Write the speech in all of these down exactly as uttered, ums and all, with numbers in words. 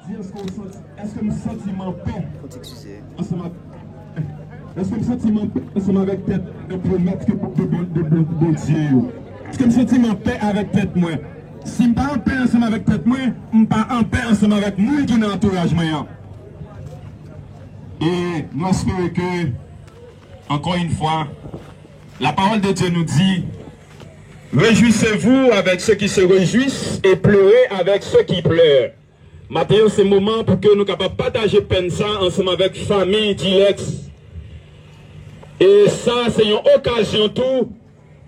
Di, èske w santi, èske m santi m anpè ansanm ak, èske m santi m anpè ansanm avèk tèt de pwomès ke de, de, de, de Bondye yo? Èske m santi m anpè avèk tèt mwen? Si m pa anpè ansanm avèk tèt mwen, m pa anpè ansanm avèk moun ki nan antouraj mwen an. E nou espere ke, encore une fois, la parole de Dieu nous dit, réjouissez-vous avec ceux qui se réjouissent et pleurez avec ceux qui pleurent. Maten an, se moman pou ke nou kapab pataje pèn sa ansanm avèk fanmi Dilex. E sa, se yon okazyon tou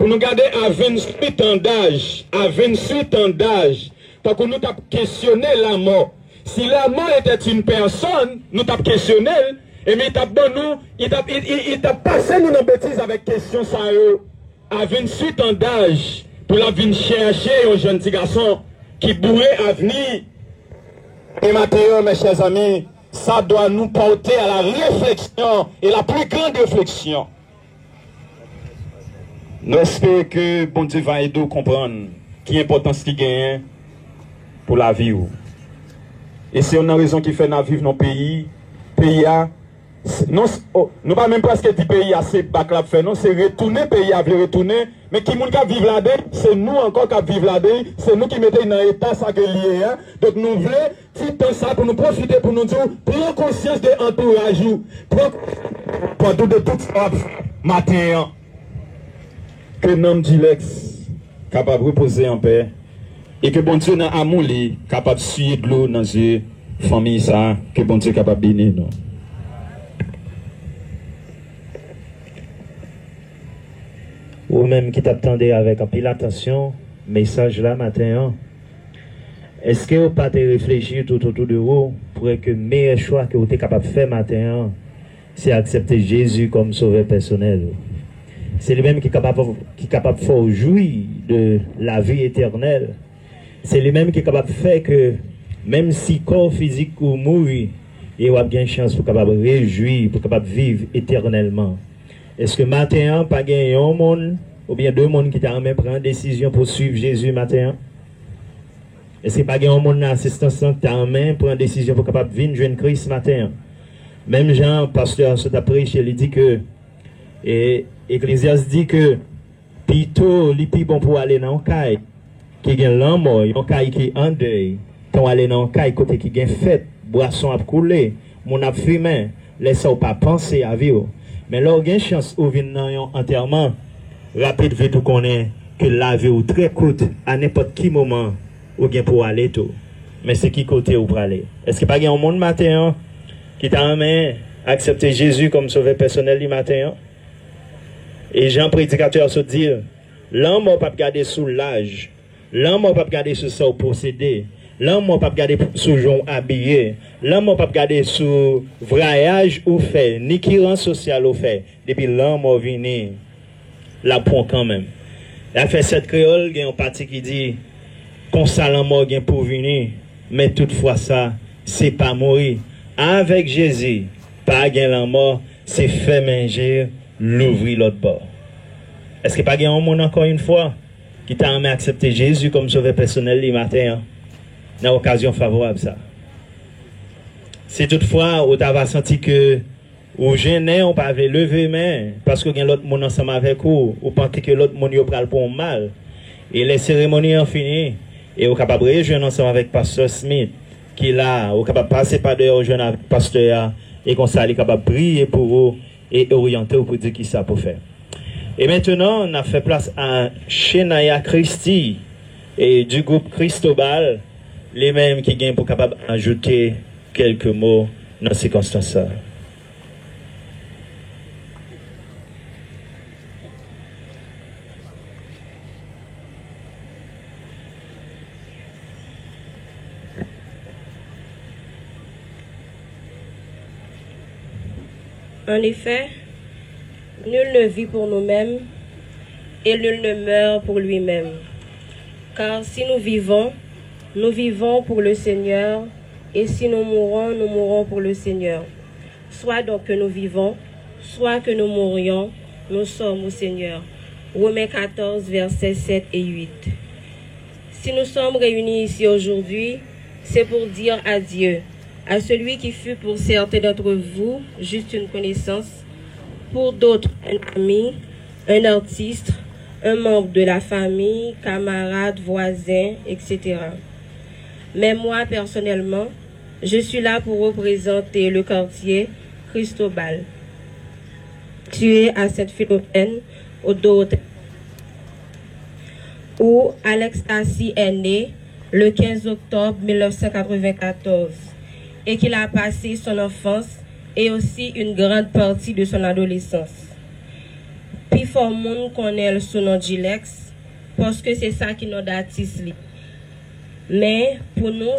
pou nou gade a vennswit an daj, a vennswit an daj, tankou nou t ap kesyone lanmò. Si la mort était une personne, nou t ap kesyone l, ebyen, li t ap ban nou, li t ap, li, li, li t ap pase nou nan betiz avèk kesyon sa yo. A vennswit an daj, pou l ap vin chèche yon jèn ti gason ki boure avni. E maten an, mes chers amis, ça doit nous porter à la réflexion, et la plus grande réflexion. Nou espere ke Bondye va ede w konprann ki enpòtans ki genyen pou lavi w. E se youn nan rezon ki fè n ap viv nan peyi, peyi a, s-, non, s-, oh, nou pa menm prèske di peyi a se bak l ap fè, non, se retounen peyi a vle retounen, men ki moun k ap viv ladan l? Se nou ankò k ap viv ladan l, se nou ki mete l nan eta sa ke l ye a. Donk nou vle ti tan sa pou nou pwofite pou nou di w, pran konsyans de antouraj ou, pran, pran dout de tout sa w ap fè maten an. Ke nanm Dilex kapab repoze an pè e ke Bondye nan amou li kapab siye dlo nan zye fanmi sa, ke Bondye kapab beni nou. Ou menm ki t ap tande avèk anpil atansyon mesaj la maten an, èske w pa te reflechi tout otou de ou pou wè ke meyè chwa ke w te kapab fè maten an, se aksepte Jezi kòm Sovè pèsonèl ou? Se li menm ki kapab, ki kapab fè w jwi de lavi etènèl. Se li menm ki kapab fè ke menm si kò fizik ou mouri, e w ap gen chans pou kapab rejwi, pou kapab viv etènèlman. Èske maten an pa gen yon moun oubyen de moun ki ta renmen pran desizyon pou swiv Jezi maten an? Èske pa gen yon moun nan asistans lan ki ta renmen pran desizyon pou kapab vin jwenn Kris maten an? Menm jan pastè a sot ap preche, li di ke, e, Eklezyas di ke pito li pi bon pou w ale nan yon kay ki gen lanmò, yon kay ki an dèy, tan w ale nan yon kay kote ki gen fèt, bwason ap koule, moun ap fimen, lè sa w pa panse a vi w. Men lè w gen chans ou vin nan yon antèman, rapid vit ou konnen ke lavi w trè kout, a nenpòt ki moman ou gen pou w ale tou. Men se ki kote ou prale? Èske pa gen yon moun maten an ki ta renmen aksepte Jezi kòm Sovè pèsonèl li maten an? E jan predikatè a sot di l, lanmò p ap gade sou laj, lanmò p ap gade sou sa w posede, lanmò p ap gade sou jan w abiye, lanmò p ap gade sou vwayaj ou fè, ni ki ran sosyal ou fè. Depi lanmò vini, l ap pran w kanmenm. Afè sèt kreyòl gen yon pati ki di, konsa lanmò gen pou vini, men tout fwa sa, se pa mouri. Avèk Jezi, pa gen lanmò, se fèmen je, louvri lòt bò. Èske pa gen yon moun, ankò yon fwa, ki ta renmen aksepte Jezi kòm Sovè pèsonèl li maten an, nan okazyon favorab sa? Si toutfwa ou ta va santi ke ou jennen, ou pa vle leve men, paske gen lòt moun ansanm avèk ou, ou panse ke lòt moun yo pral pran w mal, e lè seremoni an fini, e ou kapab rejwenn ansanm avèk Pastè Smith, ki la, ou kapab pase pa dèyè w jwenn avèk pastè a, e konsa li kapab priye pou ou e oryante w pou di kisa pou fè. E mentenan, n ap fè plas a Shenaya Christie, e du groupe Cristobal, li menm ki gen pou kapab ajoute kèlke mo nan sikonstans sa. En effet, nul ne vit pour nous-mêmes et nul ne meurt pour lui-même. Car si nous vivons, nous vivons pour le Seigneur, et si nous mourons, nous mourons pour le Seigneur. Soit donc que nous vivons, soit que nous mourions, nous sommes au Seigneur. Romains quatorze, versets sept et huit. Si nous sommes réunis ici aujourd'hui, C'est pour dire adieu à celui qui fut pour certains d'entre vous juste une connaissance, pour d'autres un ami, un artiste, un membre de la famille, camarade, voisin, et cetera. Mais moi, personnellement, je suis là pour représenter le quartier Cristobal, situé à Sainte-Philomène, au Dorothée, où Alex Assis est né le quinze octobre mille neuf cent quatre-vingt-quatorze et qu'il a passé son enfance et aussi une grande partie de son adolescence. Pifò moun konnen l sou non G-Lex, paske se sa ki non datis li. Men pou nou,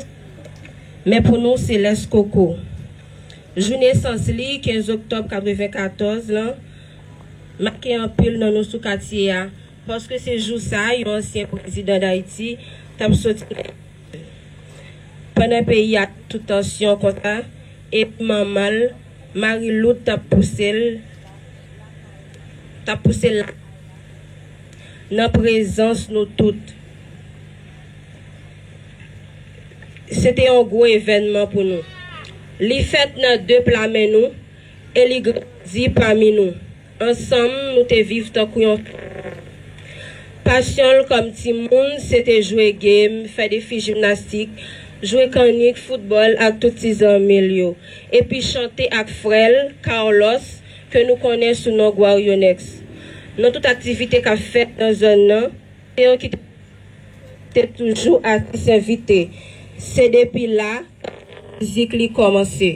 men pou nou se Lès Koko. Jou nesans li, kenz oktòb katrevenkatòz lan, make anpil nan nou sou katye a, paske se jou sa a yon ansyen prezidan Dayiti t ap soti nan egzil. Pandan peyi a t sou tansyon konsa, epi manman l, Marie Lourdes, t ap pouse l, t ap pouse l la nan prezans nou tout. Se te yon gwo evènman pou nou. Li fèt nan de pla men nou e li grandi pami nou. Ansanm, nou te viv tankou yon fanmi. Pasyon l kòm timoun, se te jwe game, fè defi jimnastik, jwe kannik, foutbòl ak tout ti zanmi l yo, epi chante ak frè l, Carlos, ke nou konnen sou non Guarionex. Nan tout aktivite k ap fèt nan zòn nan, se yo ki te, te toujou atis envite. Se depi la, mizik li kòmanse.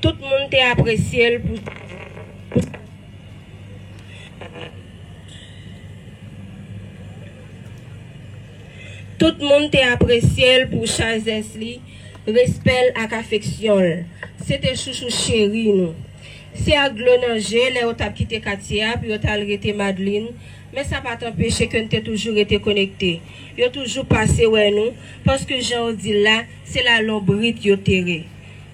Tout moun te apresye l pou, pou Tout moun te apresye l pou chajès li, respè l ak afeksyon l. Se te chouchou cheri nou. Se ak dlo nan je lè yo t ap kite katye a pou yo t al rete Madlin, men sa pa t anpeche ke n te toujou rete konekte. Yo toujou pase wè nou, paske jan yo di l la, se lalonbrit yo tere.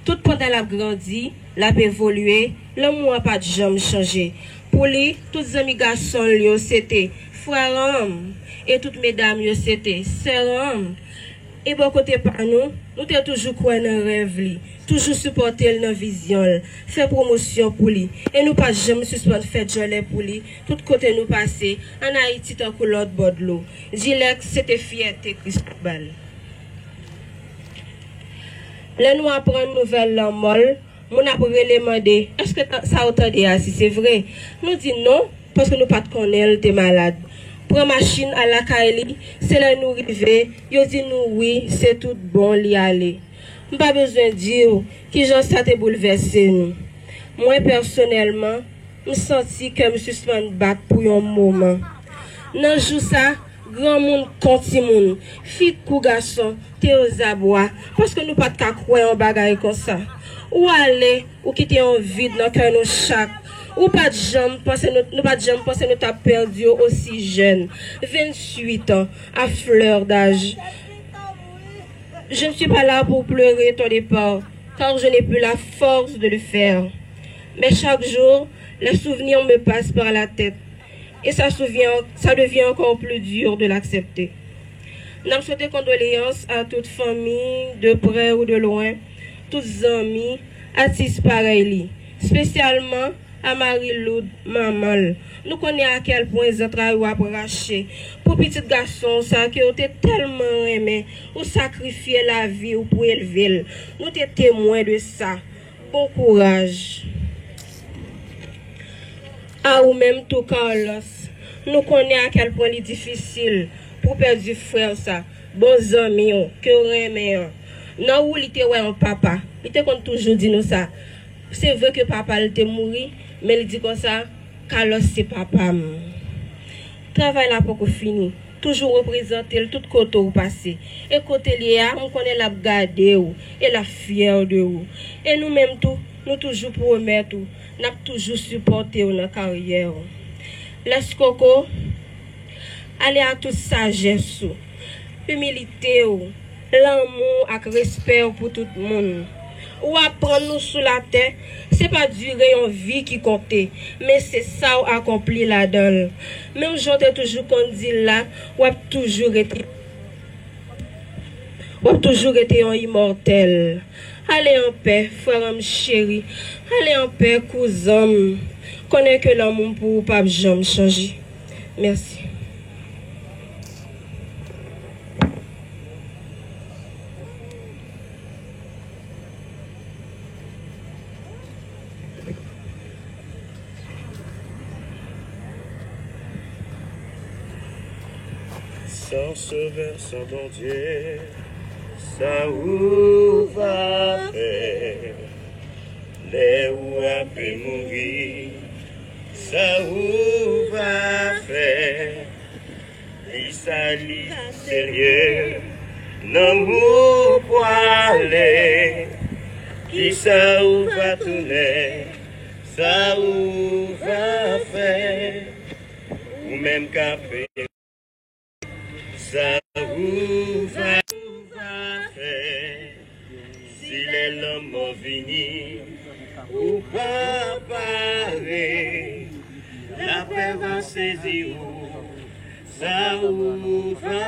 Tout pandan l ap grandi, l ap evolye, lanmou an pa t janm chanje. Pou li, tout zanmi gason l yo se te frè an m, e tout medam yo se te sè an m. E bò kote pa nou, nou te toujou kwè nan rèv li, toujou sipòte l nan vizyon l, fè pwomosyon pou li, e nou pa t janm sispann fè djòlè pou li, tout kote nou pase, ann Ayiti tankou lòt bò dlo. G-Lex, se te fyète Cristobal. Lè nou aprann nouvèl lanmò l, moun ap rele mande, "Èske ta-, sa w tande a, si se vre?" Nou di non, paske nou pa t konnen l te malad. Pran machin al lakay li, se lè nou rive, yo di nou wi, se tout bon, li ale. M pa bezwen di w kijan sa te boulvèse nou. Mwen, pèsonèlman, m santi kè m sispann bat pou yon moman. Nan jou sa, granmoun kon timoun, fi kou gason, te ozabwa, paske nou pa t ka kwè yon bagay konsa. Ou ale, ou kite yon vid nan kè nou chak. Ou pa t janm panse nou, nou pa t janm panse nou t ap pèdi w osi jèn. Venntuit an, à fleur d'âge. Je ne suis pas là pour pleurer ton départ, car je n'ai plus la force de le faire. Mais chaque jour, les souvenirs me passent par la tête. Et ça souvient, ça devient encore plus dur de l'accepter. N ap swete kondoleyans a tout fanmi, de prè ou de lwen, tout zanmi, atis parèy li, espesyalman a Marie Lourdes, manman l. Nou konnen a kèl pwen zantray ou ap rache pou pitit gason w sa ke w te tèlman renmen, ou sakrifye lavi w pou elve l. Nou te temwen de sa. Bon kouraj. A ou menm tou, Carlos. Nou konnen a kèl pwen li difisil pou w pèdi frè w sa, bon zanmi w, ke w renmen an. Nan ou, li te wè yon papa. Li te konn toujou di nou sa. Se vre ke papa l te mouri, men li di konsa, "Carlos se papa m." Travay la poko fini. Toujou reprezante l tout kote ou pase. E kote l ye a, m konnen l ap gade w e l ap fyè de ou. E nou menm tou, nou toujou pwomèt ou, n ap toujou sipòte w nan karyè w. Lèskoko, ale a tout sajès ou, imilite w, lanmou w ak respè w pou tout moun. Ou aprann nou sou latè, se pa dire yon vi ki konte, men se sa w akonpli ladan l. Menm jan w te toujou konn di l la, w ap toujou rete, w ap toujou rete yon imòtèl. Ale anpè, frè m cheri. Ale anpè, kouzan m. Konnen ke lanmou m pou ou p ap janm chanje. Mèsi. San sovè, san Bondye, sa ou va fè? Lè ou ape mouri, sa ou va fè? Li sa li serye, nan mou pwale, kisa ou va tounen, sa ou va fè? Ou menm k ape, sa ou va, ou va fè? Si lè lanmò vini, ou pa pare, lapè va sezi ou, sa ou va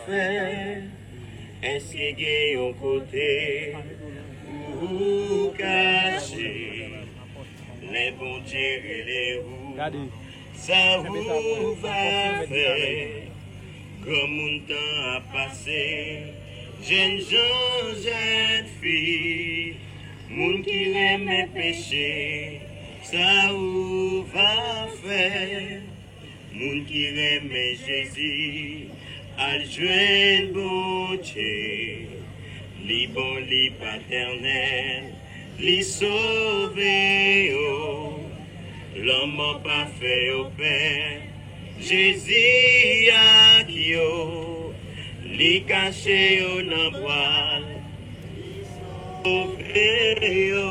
fè? Èske gen yon kote pou ou kache? Lè Bondye rele ou, sa ou va fè? Granmoun tan ap pase, jènjan, jèn fi, moun ki renmen peche, sa ou va fè? Moun ki renmen Jezi, al jwenn Bondye. Li bon, li patènèl, li sove yo. Lanmò pa fè yo pè, Jezi ak yo. Li kache yo nan bwa l, li sove yo.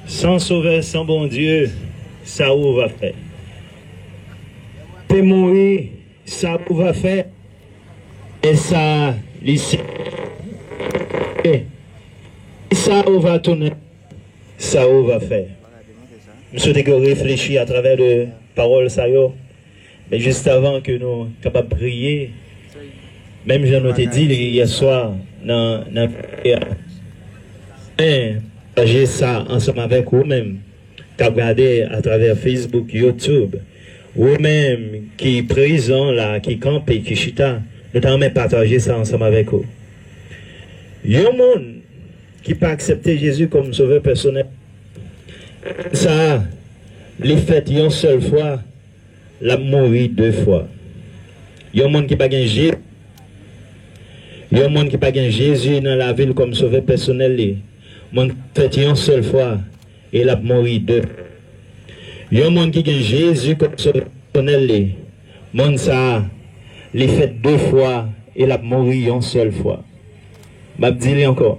San Sovè, san Bondye, sa ou va fè? Te mouri, sa ou va fè? E sa li se, e sa ou va tounen, sa ou va fè? M swete ke w reflechi atravè de pawòl sa yo. Men jis avan ke nou kapab priye, menm jan nou te di li yè swa nan, nan priyè a, men pataje sa ansanm avèk ou menm k ap gade atravè Facebook, YouTube, ou menm ki prezan la, ki kanpe, ki chita, nou ta renmen pataje sa ansanm avèk ou. Yon moun ki pa aksepte Jezi kòm sovè pèsonèl, sa a, li fèt yon sèl fwa, l ap mouri de fwa. Yon moun ki pa gen Je-, yon moun ki pa gen Jezi nan lavi l kòm sovè pèsonèl li, moun fèt yon sèl fwa e l ap mouri de. Yon moun ki gen Jezi kòm sovè pèsonèl li, moun sa a, li fèt de fwa e l ap mouri yon sèl fwa. M ap di li ankò.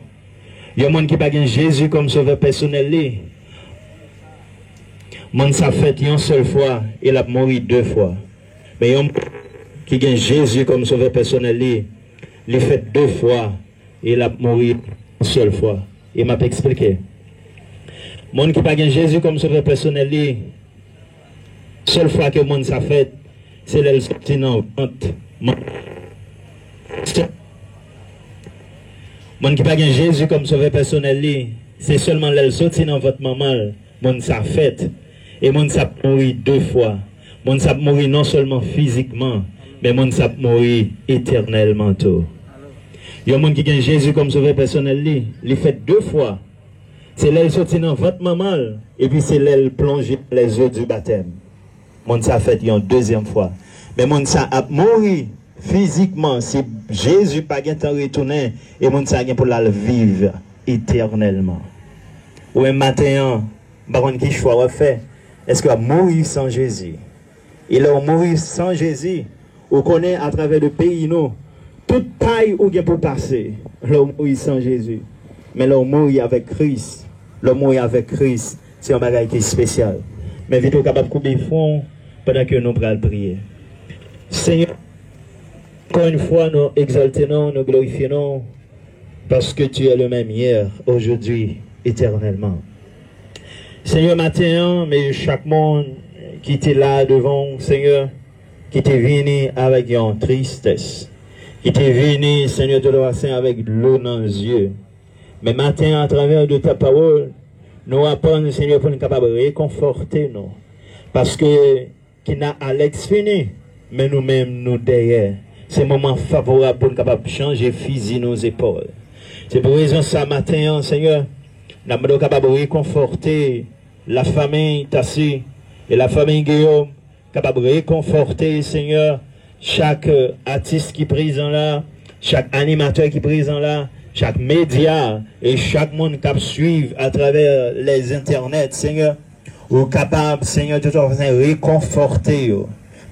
Yon moun ki pa gen Jezi kòm sovè pèsonèl li, moun sa fèt yon sèl fwa e l ap mouri de fwa. Men yon moun ki gen Jezi kòm sovè pèsonèl li, li fèt de fwa e l ap mouri yon sèl fwa. E m ap eksplike. Moun ki pa gen Jezi kòm sovè pèsonèl li, sèl fwa ke moun sa fèt, se lè l soti nan vant manman l. Moun ki pa gen Jezi kòm sovè pèsonèl li, se sèlman lè l soti nan vant manman l, moun sa fèt. E moun sa ap mouri de fwa. Moun sa ap mouri non sèlman fizikman, men moun sa ap mouri etènèlman tou. Yon moun ki gen Jezi kòm sovè pèsonèl li, li fèt de fwa. Se lè l soti nan vant manman l, epi se lè l plonje nan lèzo di batèm. Moun sa fèt yon dezyèm fwa. Men moun sa ap mouri fizikman si Jezi pa gentan retounen, e moun sa gen pou l al viv etènèlman. Ou menm maten an, m pa konn ki chwa w ap fè. Èske w ap mouri san Jezi? E lè w mouri san Jezi, ou konnen atravè de peyi nou, tout pay ou gen pou pase lè w mouri san Jezi. Men lè w mouri avèk Kris, lè w mouri avèk Kris, se yon bagay ki espesyal. M envite w kapab koube fwon w pandan ke nou pral priye. Senyè, encore une fois, nous exaltons non, nous glorifions non, parce que tu es le même hier, aujourd'hui, éternellement. Senyè, maten an, men chak moun ki te la devan w, Senyè, ki te vini avèk yon tristès, ki te vini, Senyè Toutpwisan, avèk dlo nan zye. Men maten an, atravè de ta pawòl, nou aprann, Senyè, pou nou kapab rekonfòte nou. Paske Kina Alex fini, men nou menm, nou dèyè. Se moman favorab pou nou kapab chanje fizi nou zepòl. Se pou rezon sa, maten an, Senyè, n ap mande w kapab rekonfòte la famille Tassy et la famille Guillaume, kapab rekonfòte, Senyè, chak, euh, atis ki prezan la, chak animatè ki prezan la, chak medya e chak moun k ap swiv atravè les internets, Senyè. Ou kapab, Senyè, tout an rekonfòte yo.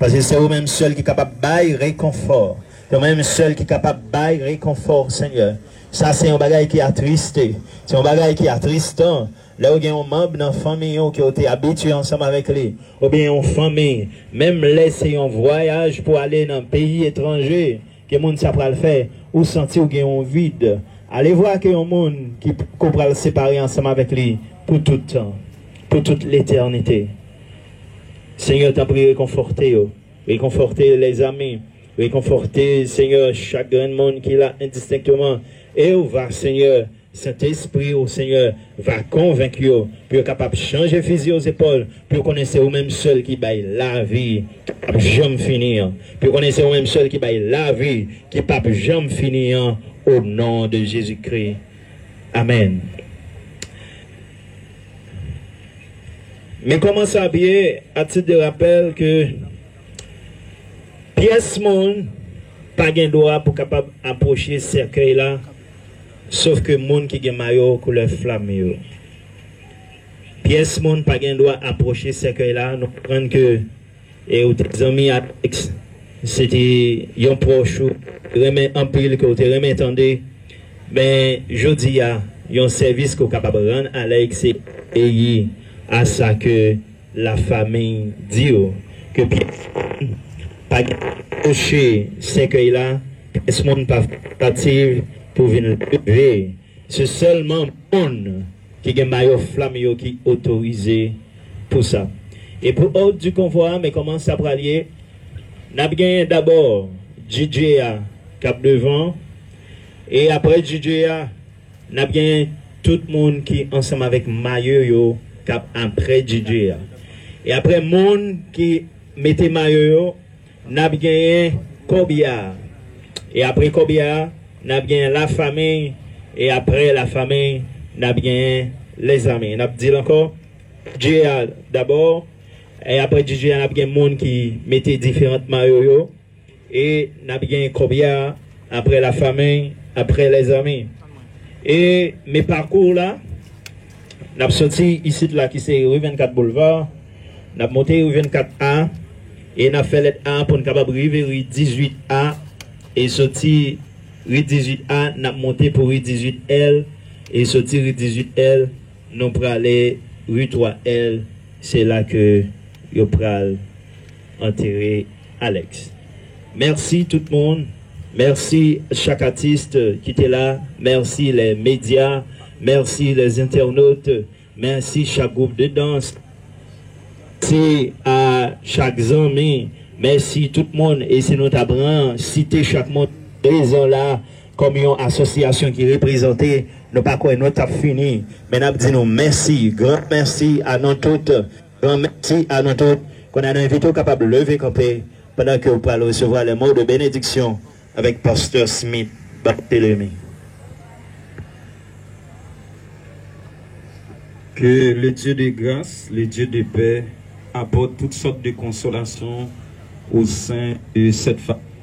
Paske se ou menm sèl ki kapab bay rekonfò. Se ou menm sèl ki kapab bay rekonfò, Senyè. Sa se yon bagay ki atriste. Se yon bagay ki atristan. Lè w gen yon manm nan fanmi w ke w te abitye ansanm avèk li, oubyen yon fanmi, menm lè se yon vwayaj pou ale nan peyi etranje ke moun sa pral fè, ou santi w gen yon vid. Ale vwa ke yon moun ki, ke w pral separe ansanm avèk li pou tout tan, pou tout letènite. Senyè, tanpri, rekonfòte yo. Rekonfòte lèzanmi. Rekonfòte, Senyè, chak grenn moun ki la endistenkteman. E ou va, Senyè, Sentespri ou, Senyè, va konvenk yo, pou yo kapab chanje fizi yo zepòl, pou yo konnen se ou menm sèl ki bay lavi ki p ap janm fini an. Pou yo konnen se ou menm sèl ki bay lavi ki p ap janm fini an, o non de Jezikri. Amèn. Men kòmanse a byen, a tit de rapèl, ke pyès moun pa gen dwa pou kapab apwoche sèkèy la, sof ke moun ki gen mayo koulè flam yo. Pyès moun pa gen dwa apwoche sèkèy la. Nou konprann ke, e, ou te zanmi Alex, se te yon pwòch ou renmen anpil, ke ou te renmen tande. Men, jodi a, yon sèvis ke w kapab rann Alex, se obeyi a sa ke lafanmi di w, ke pyès moun pa gen apwoche sèkèy la, pyès moun pa fè tantativ pou vin leve. Se sèlman moun ki gen mayo flam yo ki otorize pou sa. E pou òd di konvwa a, men kòman sa pral ye, n ap genyen dabò D J a k ap devan, e apre D J a, n ap gen tout moun ki ansanm avèk mayo yo k ap apre D J a. E apre moun ki mete mayo yo, n ap genyen kòbya. E apre kòbya, n ap genyen lafanmi. E apre lafanmi, n ap genyen lèzanmi. N ap di l ankò, D J a dabò. E apre D J a, n ap gen moun ki mete diferan mayo yo. E n ap gen kòbya, apre lafanmi, apre lèzanmi. E men pakou la, n ap soti isit la ki se ri vennkat Boulevard, n ap monte ri vennkat A, e n ap fè lèt A pou n kapab rive ri dizuit A, e soti ri dizuit A, n ap monte pou ri dizuit L, e soti ri dizuit L, nou prale ri twa L, se la ke yo pral antere Alex. Mèsi tout moun. Mèsi chak atis ki te la. Mèsi les médias. Mèsi les internautes. Mèsi chak gwoup de dans. Mèsi a chak zanmi. Mèsi tout moun. E si nou ta pran site chak moun prezan la kòm yon asosyasyon ki reprezante, nou pa kwè nou t ap fini. Men n ap di nou mèsi, gran mèsi a nou tout. Gran mèsi a nou tout. Kounye a nou envite w kapab leve kanpe pandan ke w pral resevwa les mots de bénédiction avec Pasteur Smith Barthélemy. Que le Dieu de grâce, le Dieu de paix apporte toutes sortes de consolations au sein de cette famille.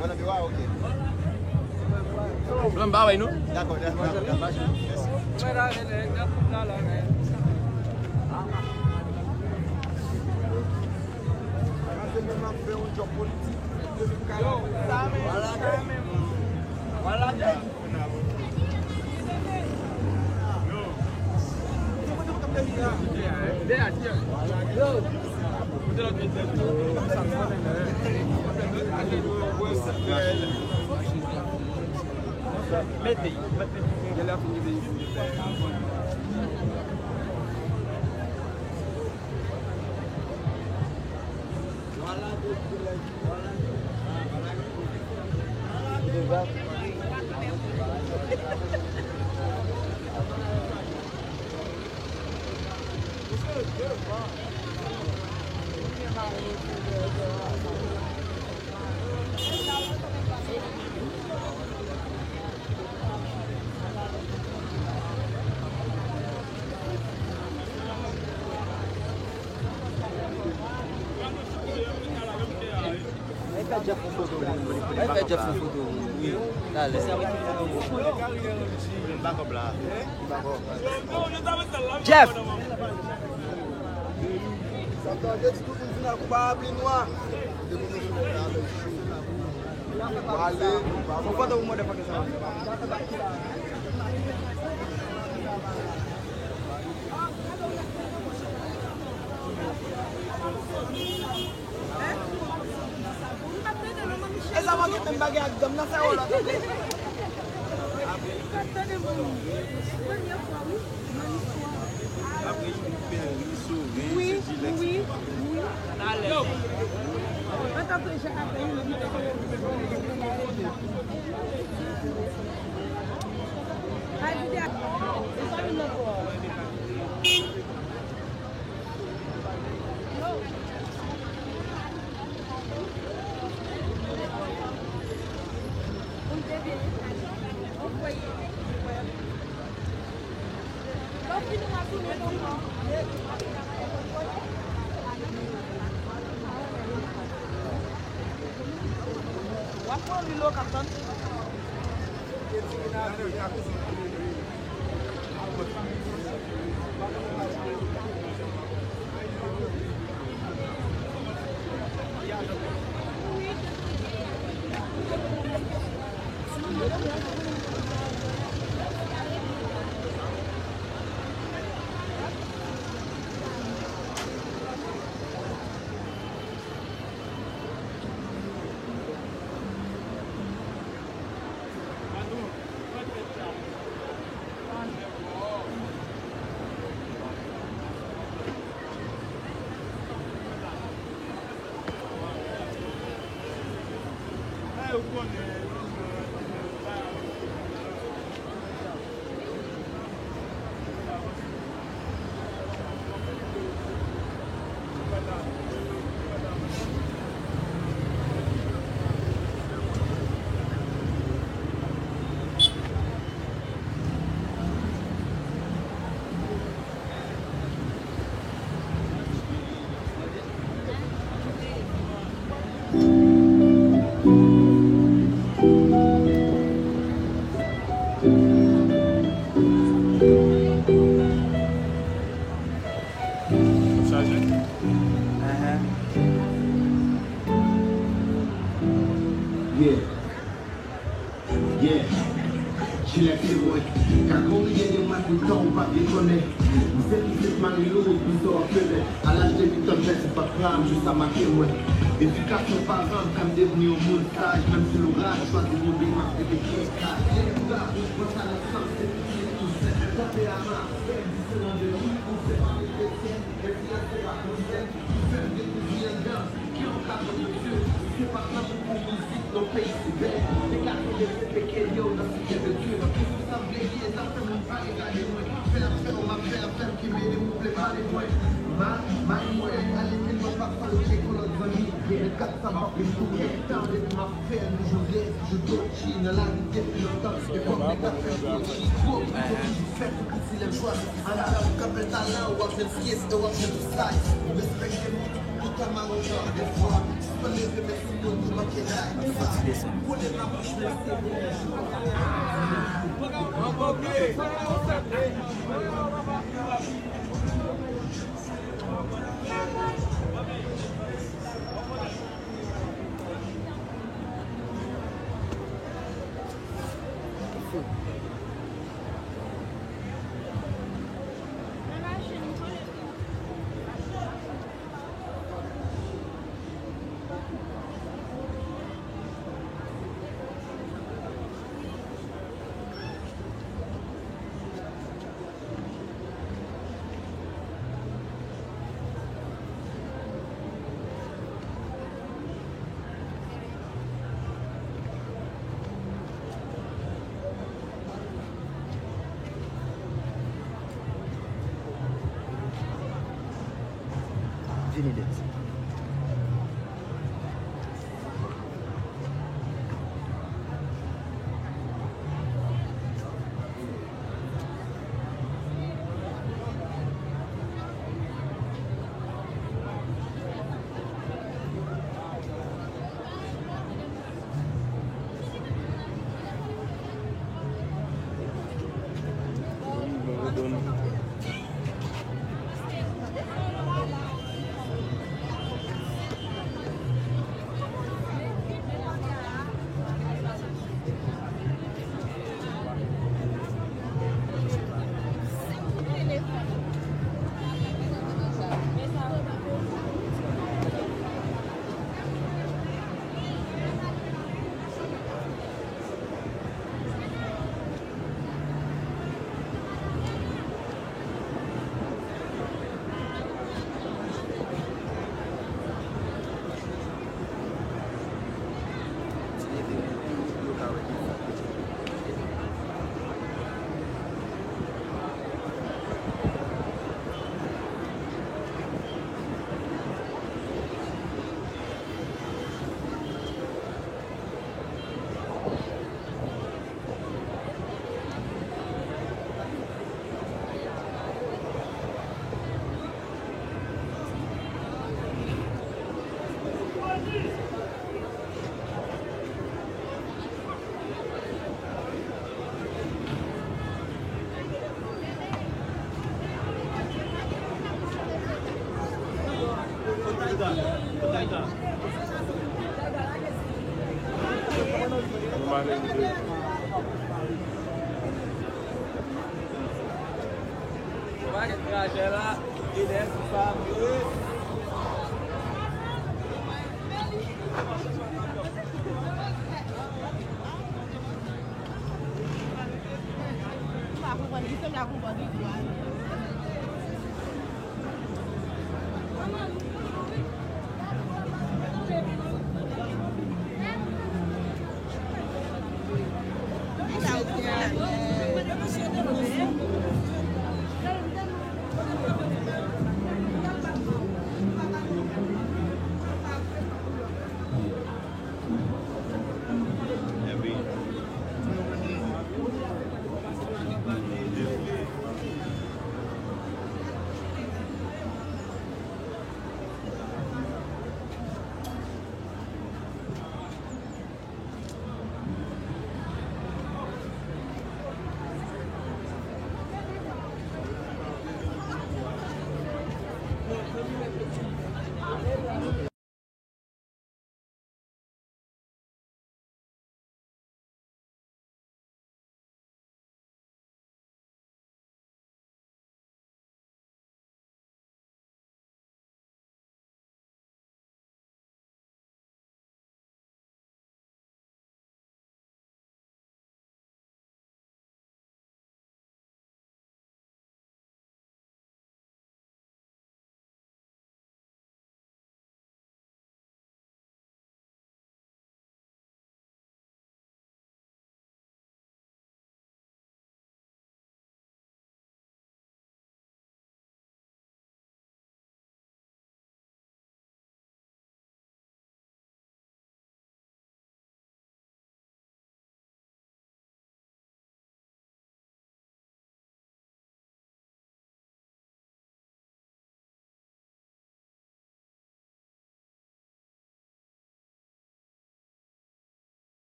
Mwen nan biwo a, oke. Blan m pa wè nou. Dakò, dakò, dakò. Mèsi. Yo, sa menm, sa menm. Yo. Fè Jeff yon foto pou li, pou li pa fè Jeff yon foto pou li. Wi, talè. Jeff! E sa manke menm bagay ak dam nan, sa yo lòt. Wi, wi, wi. Antanke jan apèl li. W ap pran Lilo k ap tann. Chaje? Enhen. Yeah. Yeah. Chilek se mwen. Ka gon lide de mwen tout tan ou pa byen konnen. M se pitit Marilou, ou pito an febe. A laj de uit an, m pèdi papa m, jis a make mwen. Edikasyon paran m fè m devni yon moun saj, menm si louraj chwazi tonbe, m ap repete. Kase m ta, mwen sa nan san m, se pitit Tousen. Tanperaman, diferan de ou, ou se pa kretyen, enfliyans se pa konsèy, ki fè m dekouvri anndan, ki yon kado de Dye. Se pa lanmou pou mizik, non, peyi se bèl. Te ka tonbe, se peke yo nan site de Dye. Ki sou sa m vle ye, sa fè moun pa regade mwen. Fè afè w, m ap fè afè m, ki mennen m ou vle pale mwen. Ma, may mwen, ale pi lwen, pa faloche kon lòt zanmi. Gen kat sa m ap viv tou, gen tan depi m ap fè l, nou jodi, jou Dochi nan lari depi lontan. E kòm nèg la fè Dochi, gwo, Dochi di fè pou piti lè jwa. Anndan, w ka fè talan, w ap jwenn skills, e w ap jwenn tou sa. Respekte moun, tout tan mawozo, defwa. Sispann leve men sou moun, nou manke la. Kole mabouch, men se bon. Vini dèt.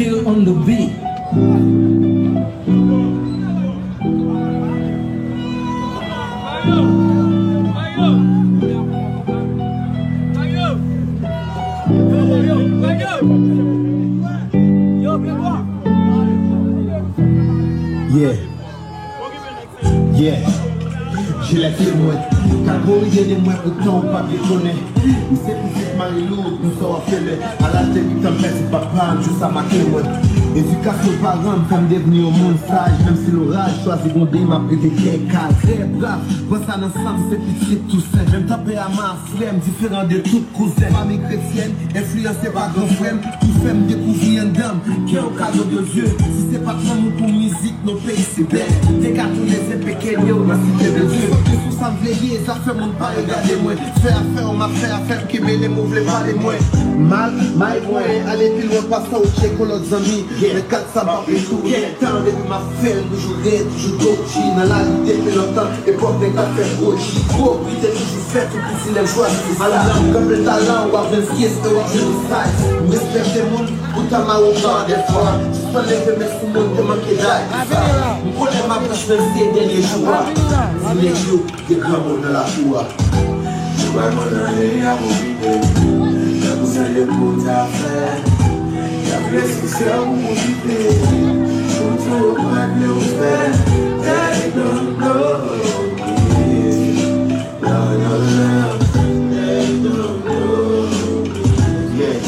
Still on the beat. Yeah. Yeah. Jilèt se mwen. Ka kouri de mwen, poutan ou pa byen konnen. M se pitit Marilou, m sa w ap fè lè. A laj de uit an, m pèdi papa m, jou sa make mwen. Edikasyon paran m fè m devni yon moun saj. Menm si loraj chwazi gwonde, m ap rete kè kalè, brav. Pran sa nan san m, se pitit Tousen. Menm tanperaman a frè m, diferan de tout kouzen. Fanmi kretyèn, enfliyanse pa gran frè m, ki fè m dekouvri anndan m. Kè yon kado de Dye. Si se pa t lanmou pou mizik, non peyi se bèl. Te ka tounen se pekenyo nan site de Dye. Fokis sou sa m vle ye, zafè moun pa regade mwen. Fè afè w, m ap fè afè m, ki mele m ou vle pale mwen. Mal, may mwen, ale pi lwen pase w tcheke lòt zanmi. Men gad sa m ap retounen. Tan depi m ap fè l, toujou rèd, toujou doji. Nan lari depi lontan, epòk nèg la fè gwo ji. Gwo bri te toujou fèt, tout piti nèg chwazi. Madanm, kanpe talan, w ap jwenn skills e w ap jwenn size. M respekte moun, poutan m awogan dèfwa. Sispann leve men sou moun, te manke day. M konnen m ap rich, menm si e dènye jou a. Di nèg yo, gen granmoun nan lakou a. Yo pa konn anyen, y ap opine. Tankou sa yo pou ta fè. Y ap fè siksè pou pwofite. Poutan yo pa t vle w fè. They don't know. No, no, no. They don't know. Yeah.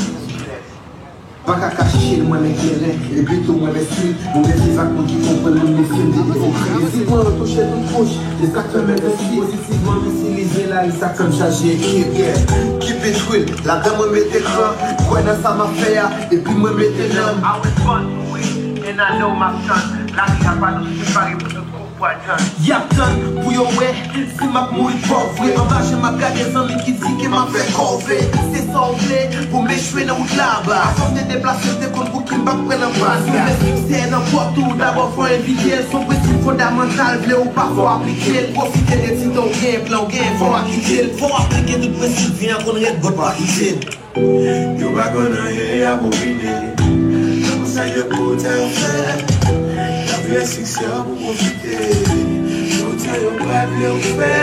Pa ka kache l, mwen renmen kleren, epi tou mwen renmen street. Mwen renmen viv ak moun ki konprann mwen, men fim de ipokrit. Mizik mwen touche tout kouch, se sa k fè m envesti pozitivman, m itilize la, e sa k fè m chaje ekip. Yeah, keep it real, ladan mwen mete kran, kwè nan sa m ap fè a, epi mwen mete nanm. I was born to win, and I know m ap tann. Lari a pa nou separe pou tout. Y ap tann pou yo wè si m ap mouri pòv vre. Anba je m ap gade zanmi ki di ke m ap fè kòve. Se sa w vle pou m echwe nan wout la anba. Avan m te deplase, m te konn pou ki m p ap pran nan baz. Si w vle siksè nan pòt ou, dabò fò w envite l. Se yon prensip fondamantal, vle ou pa fò w aplike l. Pwofite de ti tan w gen, plan w gen, fò w akite l. Fò w aplike tout prensip vi an, konn rèd bòt pa kite l. Yo pa konn anyen, y ap opine. Konsa yo pou ta fè. Y ap fè siksè pou pwofite. Konsa yo pa vle w fè.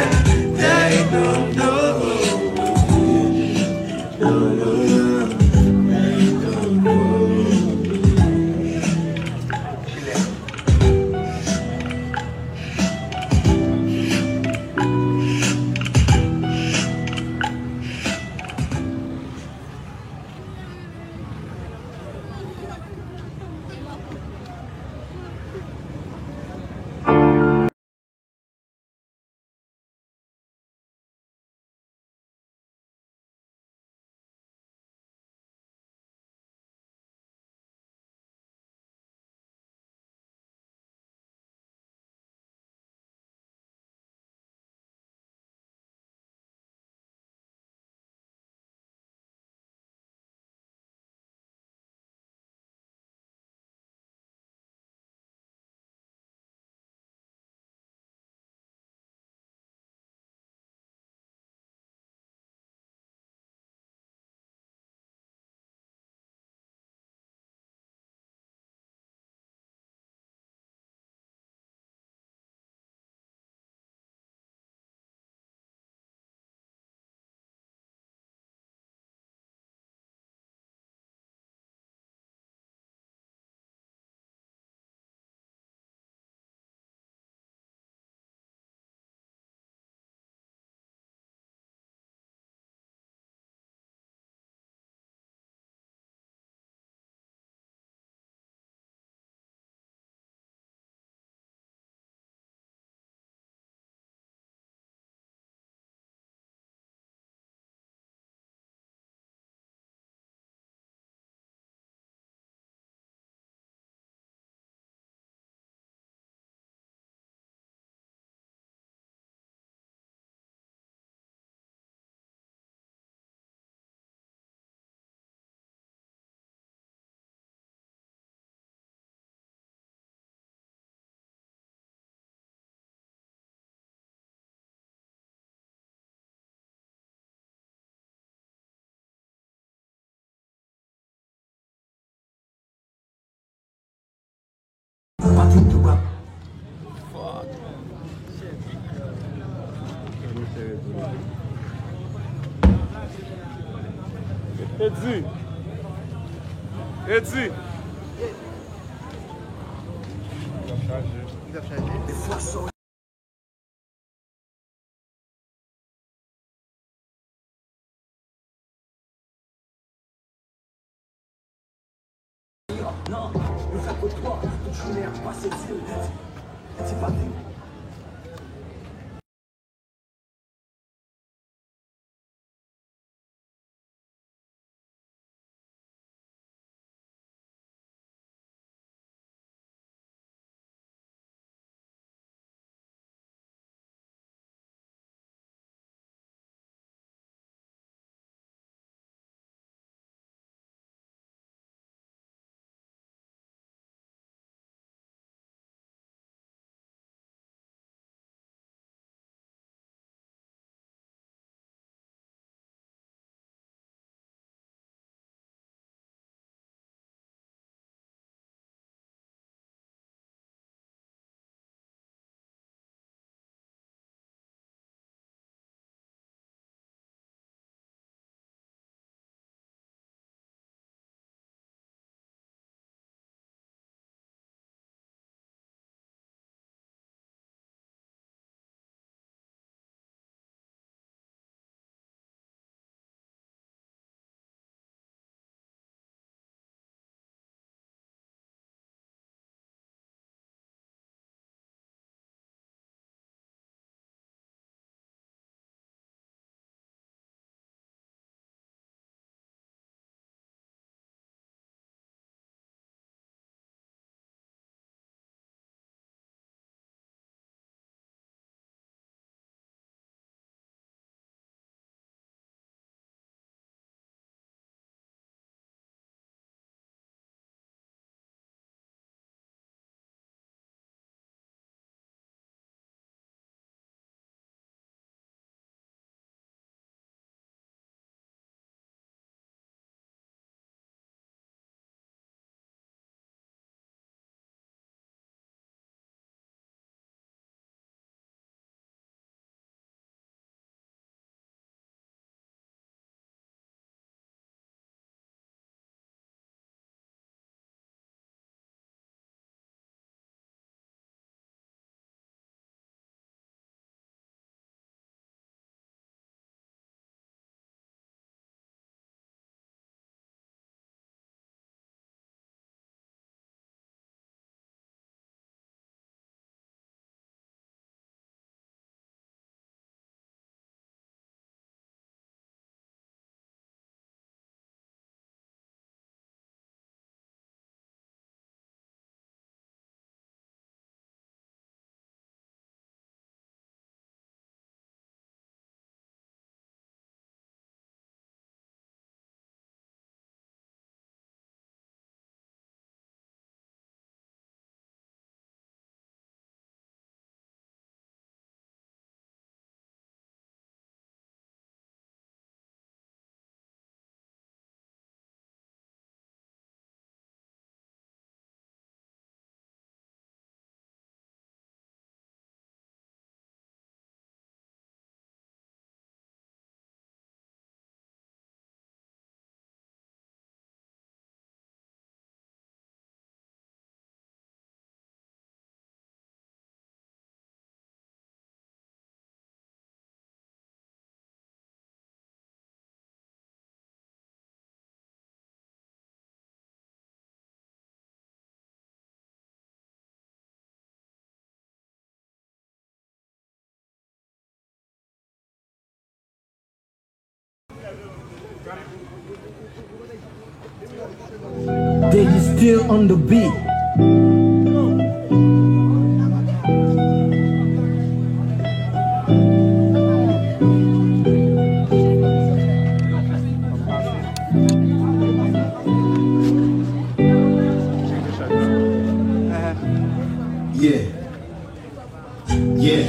They don't know. No, no, no. They don't know. Edi. Edi. Li t ap chaje. Li t ap chaje. Non, yo fè kot twò, tout jounen ap pase dil. Ti papi. They is still on the beat. Yeah. Yeah.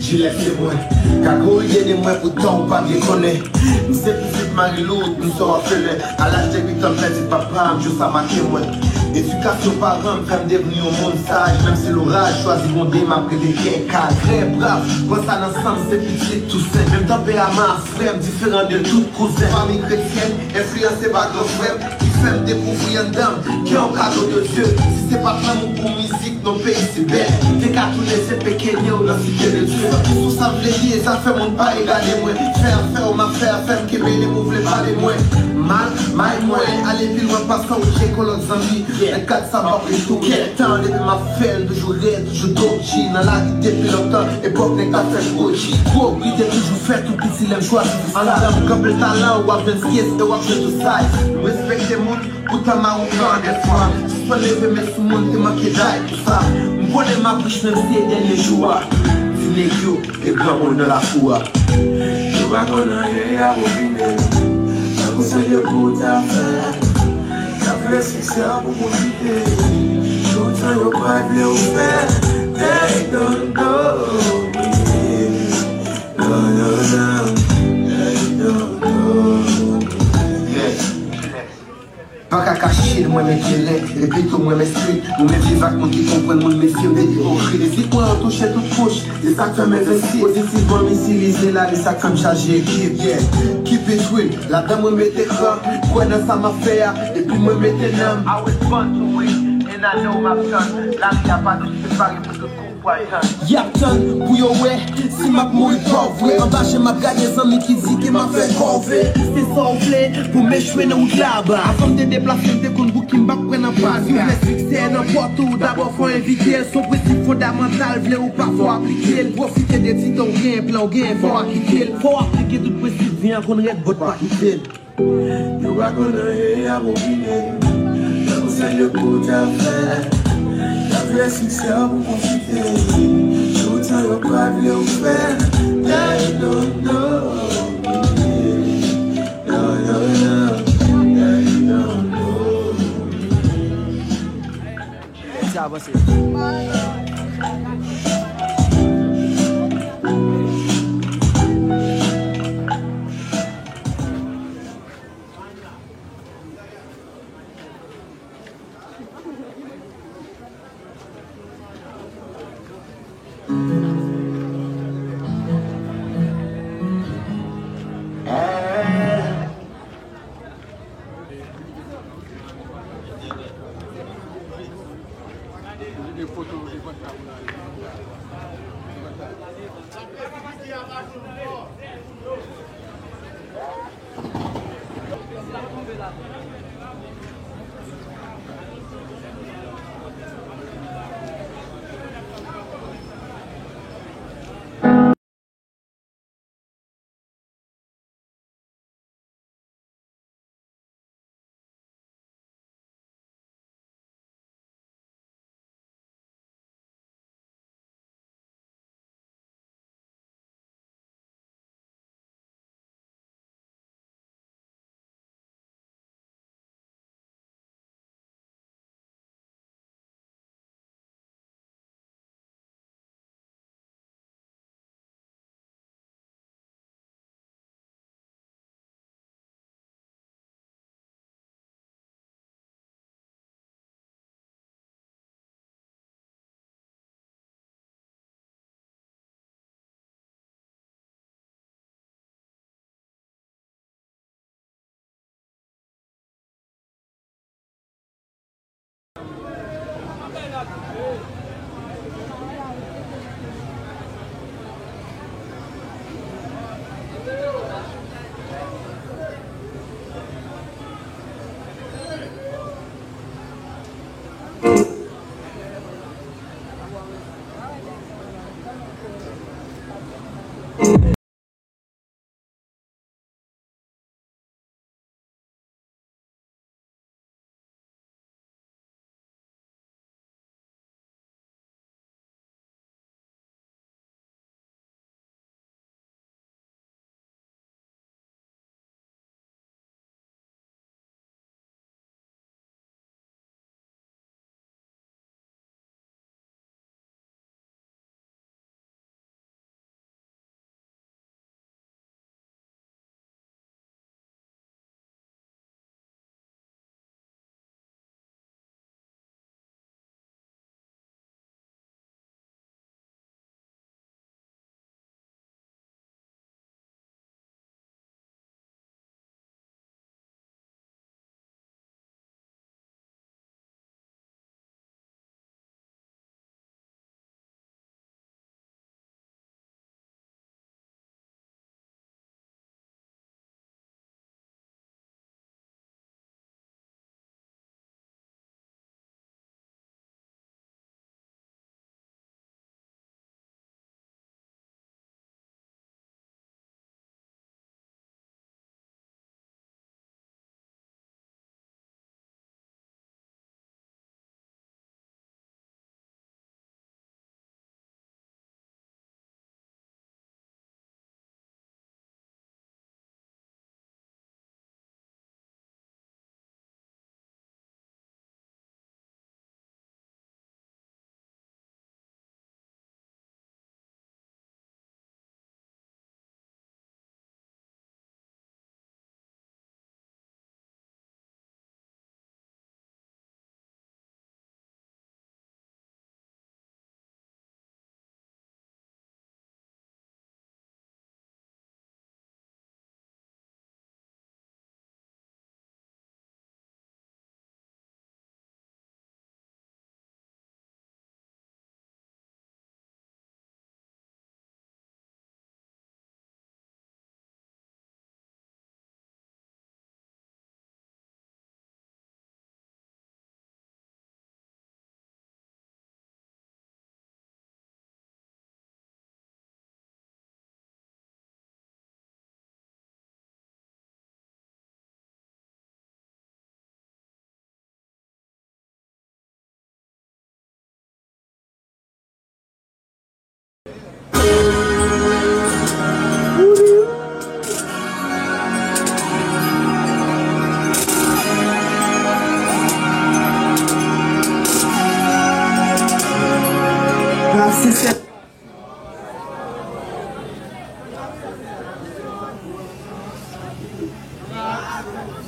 Jilèt se mwen. Ka korije de mwen, poutan ou pa byen konnen. M se pitit Mariloud, m se òfelen. A laj de uit an, m pèdi papa m, jou sa make mwen. Edikasyon paran m fè m devni yon moun saj. Menm si loraj, chwazi bonde, m ap rete kè kaj. Trè brav, pran sa nan san m, se pitit Tousen. Menm tanperaman a frè m, diferan de tout kouzen. Fanmi kretyèn, enfliyanse pa gran frè m, ki fè m dekouvri anndan m gen yon kado de Dye. Si se pa t lanmou pou mizik, non peyi se bèl. Te ka tounen se pekenye w nan site de Dye. Ki sou sa m vle ye, zafè moun pa regade mwen. Fè afè w, m ap fè afè m, kenbe le m ou vle pale mwen. Mal, may mwen, ale pi lwen pase w tcheke lòt zanmi. Nan kad sa m ap rete tou kèk tan, depi m ap fè l, toujou rèd, toujou doji. Nan lari depi lontan, epòk nèg t ap fè gwo ji. Gwo bri te toujou fèt, tou piti lè m chwazi fi sa. Anndan m kanpe l talan, w ap jwenn skills e w ap jwenn tou size. M respekte moun, poutan m awogan dèfwa. Sispann leve men sou moun, te manke day pou sa. M konnen m ap rich menm si e dènye jou a. Ti nèg yo, e granmoun nan lakou a. Yo pa konn anyen, y ap opine. Tankou se de kout afè. Y ap vle siksè pou pwofite. Toutan yo pa vle w fè. They don't know me. No, no, no. They don't know me. Yeah. Pa ka kache l, mwen men kleren, epi tou mwen men strik. Mwen men viv ak moun ki konprann moun, mesye, m te ipokrit. Mizik mwen an touche tout kouch, se sa k fè m envensi. Pozitivman, m itilize la, e sa k fè m chaje ekip. Yeah, keep it real, ladan mwen mete kran, kwè nan sa m ap fè a, epi mwen mete nanm. I was born to win, and I know m ap tann. Lari a pa dous, se pare pou tout kou. Y ap tann pou yo wè si m ap mouri pòv vre. Anba je m ap gade zanmi ki di ke m ap fè kòve. Se sa w vle pou m echwe nan wout la ba. Avan m te deplase, m te konn pou ki m p ap kwè nan pa. Si w vle siksè nan pòt ou, dabò fò envite l. Se yon prensip fondamantal, vle ou pa fò aplike l. Pwofite de ti tan w genyen, plan w genyen, fò w akite l. Fò w aplike tout prensip vi an, konn rèd bòt pa kite l. Yo pa konn anyen, y ap opine. Tankou se de kout afè. Y ap vle siksè pou pwofite. Toutan yo pa vle w fè. They don't know me. No, no, no. They don't know me. Ti avanse.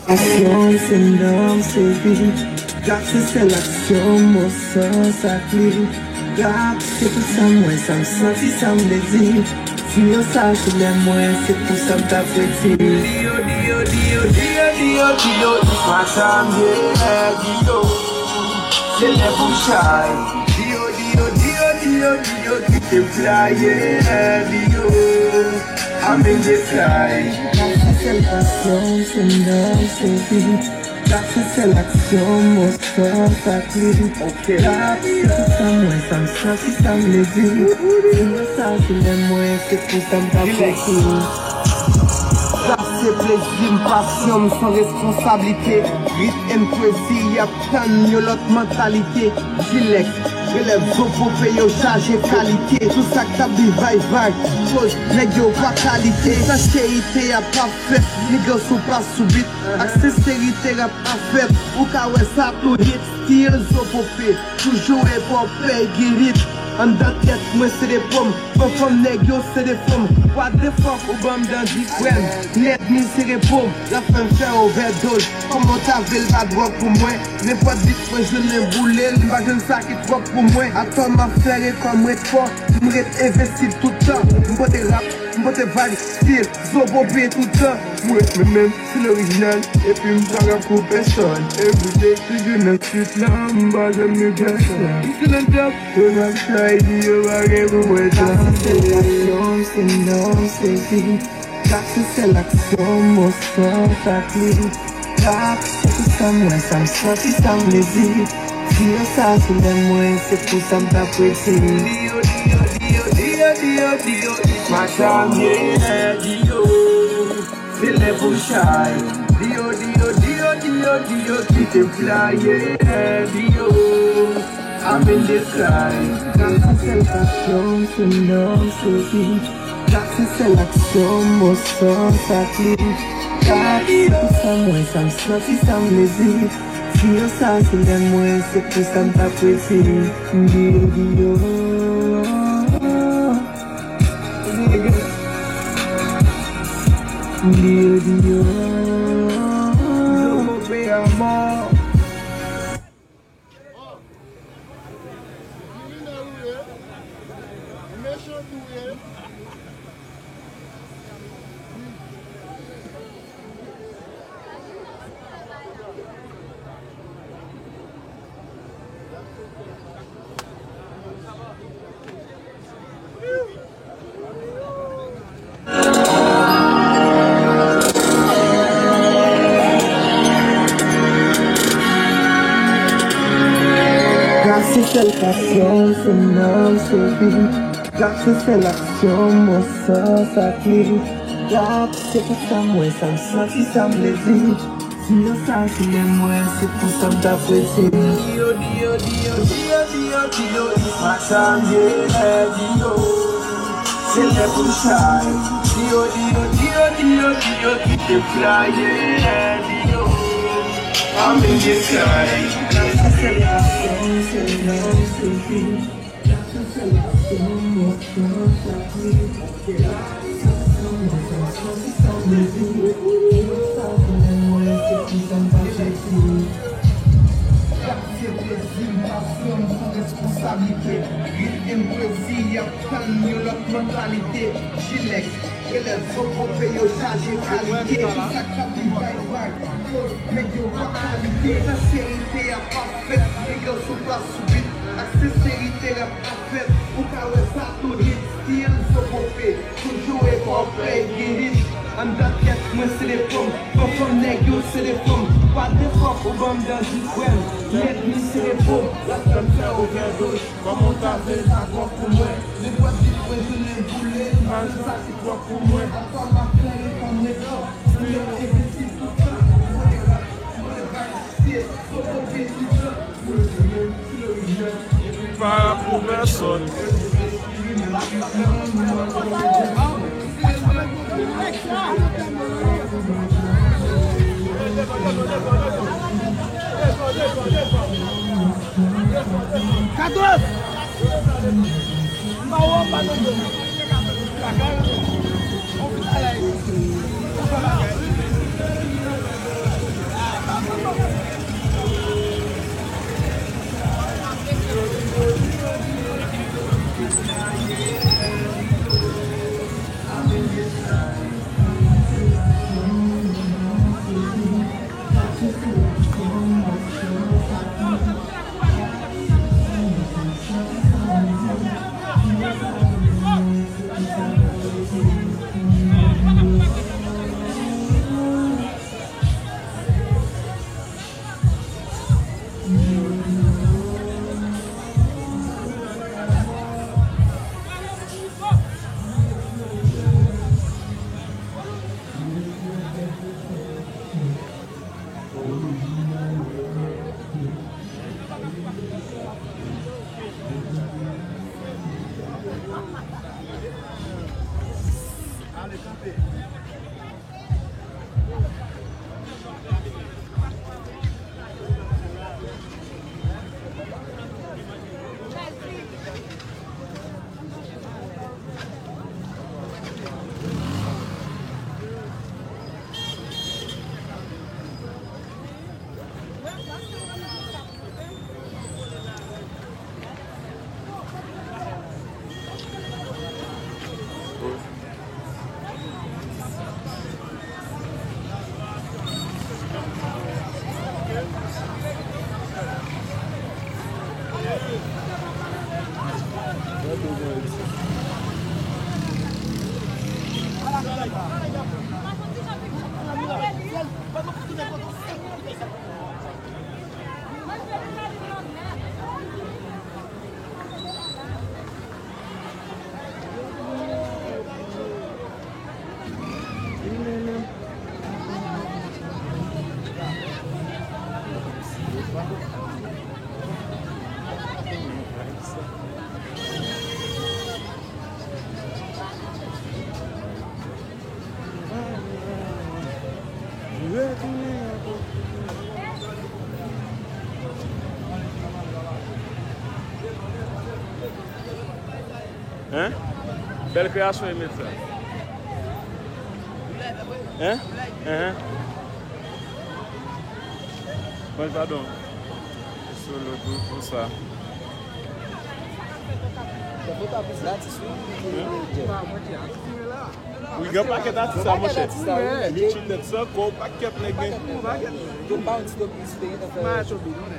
Pasyon se nanm, se vi. Rap se sèl aksyon, mo sans ak li. Rap se pou sa m wè, sa m santi, sa m vle di. Di yo sa sou lè mwen, se pou sa m t ap redi. Di yo, di yo, di yo, di yo, di yo, di yo, di yo, di yo, di yo, di yo, di yo, di yo. Se lè pou m chay. Di yo, di yo, di yo, di yo, di yo, di yo, kite m fly, yeah, di yo. I'm in the sky. Rap se sèl pasyon, se nanm, se vi. Rap se sèl aksyon, mo sans ak li. Rap se pou sa m wè, sa m santi, sa m vle di. Di yo sa sou lè mwen, se pou sa m t ap redi. Rap se plezi m, pasyon m, san responsablite. Rit and pwezi, y ap tann yon lòt mantalite. G-Lex, relèv zo pope yo chaje kalite. Tout sa k t ap viv vay vay, koz nèg yo pa kalite. Sa cherite a pa fèt, nèg yo sou pa sou bit. Ak senserite rap a fèt, ou ka wè sa tou hit. Still zo pope, toujou epòpe, get it. Anndan tèt mwen se de pòm, fanfòm nèg yo se de fanm. What the fuck ou ban m dan di frè m, lèd mi se repo m. Rap fè m fè ovèdoz, kòman w ta vle l pa dwòg pou mwen? Nenpòt bit mwen jwenn men boule l, m pa jwenn sa ki twòp pou mwen. Atò m ap fè rekò m ret fò, m ret envensi tout tan. M pote rap, m pote vibe, still zo pope tout tan. Mwen menm menm, still orijinal, epi m pa rap pou pèsòn. Everyday toujou nan street lan, m pa janm ni pèsòn. M still on top, e m ap chay, di yo pa gen pou mwen. Rap se sèl pasyon, se nanm, se vi. Rap se sèl aksyon, mo sans ak li. Rap se pou sa m wè, sa m santi, sa m vle di. Di yo sa sou lè mwen, se pou sa m t ap redi. Di yo, di yo, di yo, di yo, di yo, di yo, di yo, di yo, di yo. Se lè pou chay. Di yo, di yo, di yo, di yo, di yo, kite m fly, yeah, di yo. I'm in the sky. Rap se sèl pasyon, se nanm, se vi. Rap se sèl aksyon, mo sans ak li. Rap se pou sa m wè, sa m santi, sa m vle di. Di yo sa sou lè mwen, se pou sa m t ap redi. Di yo, di yo. Di yo, di yo. Yo, mon pè a mò. Kriminèl ou ye? Mechan tou ye. Rap se sèl pasyon, se nanm, se vi. Rap se sèl aksyon, mo sans ak li. Rap se pou sa m wè, sa m santi, sa m vle di. Di yo sa sou lè mwen, se pou sa m t ap redi. Di yo, di yo, di yo, di yo, di yo, di yo, it's my time, yeah, di yo. Se lè pou m chay. Di yo, di yo, di yo, di yo, di yo, kite m fly, yeah, di yo. I'm in the sky. Rap se sèl pasyon, se nanm, se vi. Rap se sèl pasyon, mo sans ak li. Rap se plezi m, pasyon m, san responsablite. Rit and pwezi, y ap tann yon lòt mantalite. G-Lex, relèv zo pope yo chaje kalite. Tout sa k ap viv vay vay, nèg yo pa kalite. Senserite a pa fèt, nèg yo sou plas sou bit. Ak senserite rap ap fèt, ou ka wè sa tou hit. Still zo pope, toujou epòpe, get it. Anndan tèt mwen se de fanm, fanfòm nèg yo se de fanm. What the fuck ou ban m dan di frè m, lèd mi se de fanm. Rap fè m fè ovèdoz, kòman w ta vle l pa twòp pou mwen? Nenpòt bit mwen jwenn men boule l, m pa jwenn sa ki twòp pou mwen. Atò m ap fè rekò m ret fò, m yo envensi tout tan. Mwen rap, mwen rap. Pa pou pèsòn. Katòz! Mba wè w pa nan do. Kaka yo. On fi alè. Hein? Bèl kreyasyon e met sa. Hein? Hein? Mwen padon. Solo tou pou sa. Wi, gen pakèt atis la, monchè. Li tchit nèt san kò, pakèt nèg gen. Gen pa yon ti topi, si te gen fè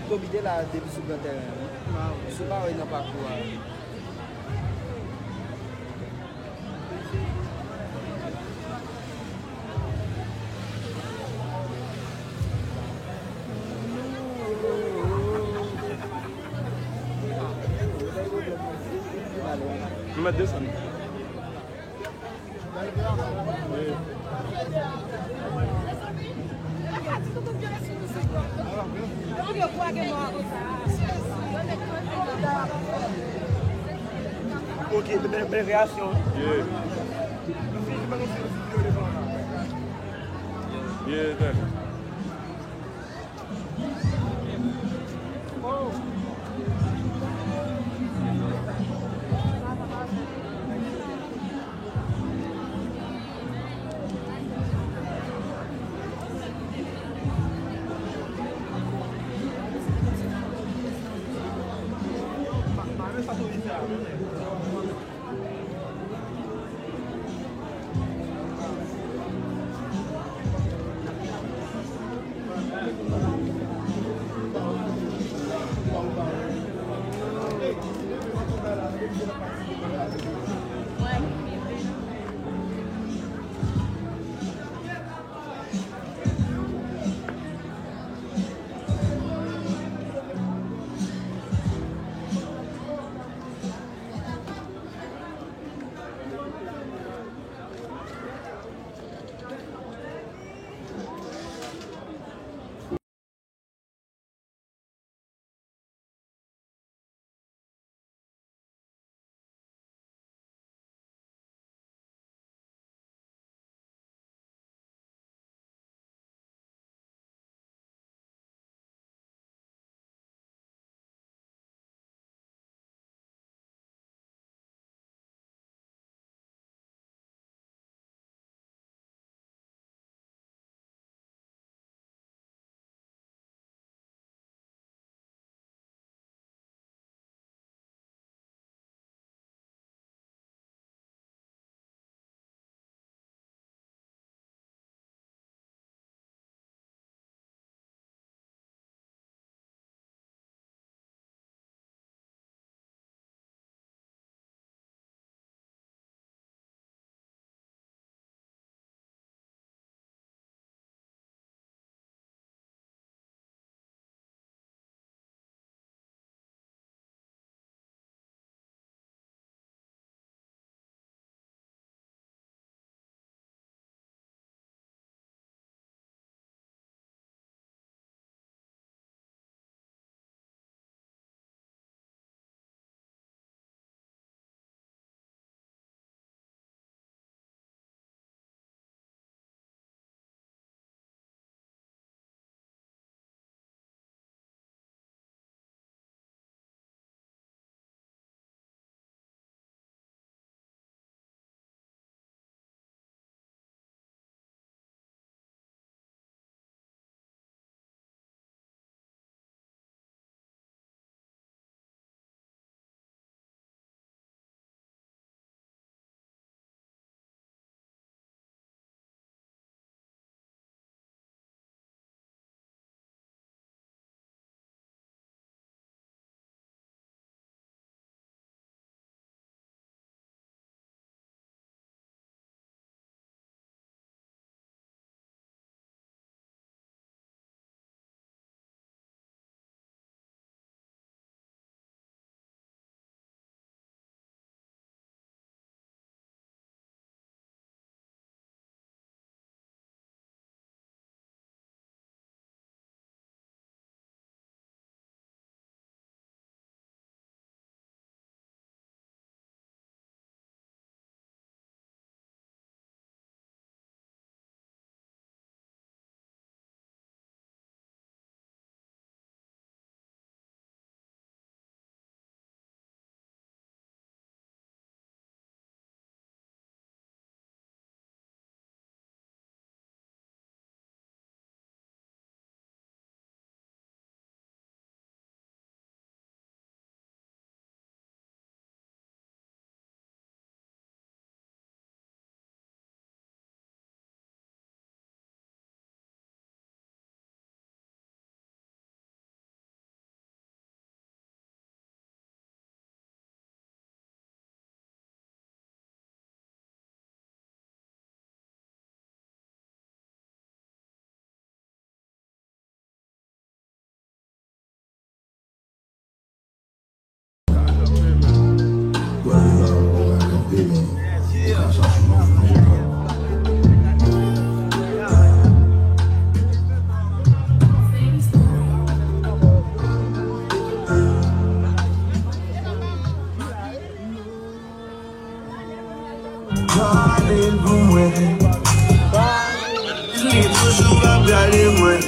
Tobi te la depi sou gran tèren an. Sou pa wè nan pakou a. Nou mèt desann. Ok, bèl, bèl reyasyon. Yeah. Yeah, tèl. Pale l pou mwen. Li toujou ap gade mwen.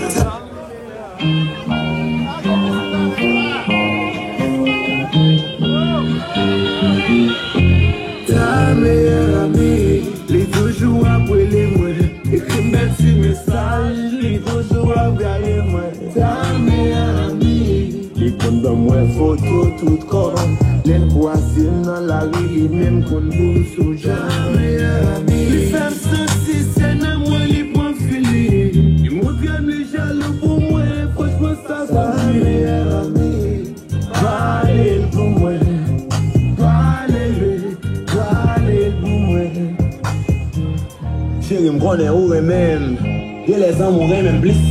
Ta meilleure amie, li toujou ap rele mwen. Ekri m bèl ti mesaj, li toujou ap gade mwen. Ta meilleure amie, li konn ban mwen foto tout kò. Lè l kwaze m nan lari, li menm konn pou m sou jan. Ta meilleure amie, li fè m santi se nan mwen li pran fini. Li montre m li jalou pou mwen, franchman sa santi. Ta meilleure amie, pale l pou mwen. Pale l, pale l pou mwen. Cheri, m konnen ou renmen m. Gen lè zanmi w renmen m plis.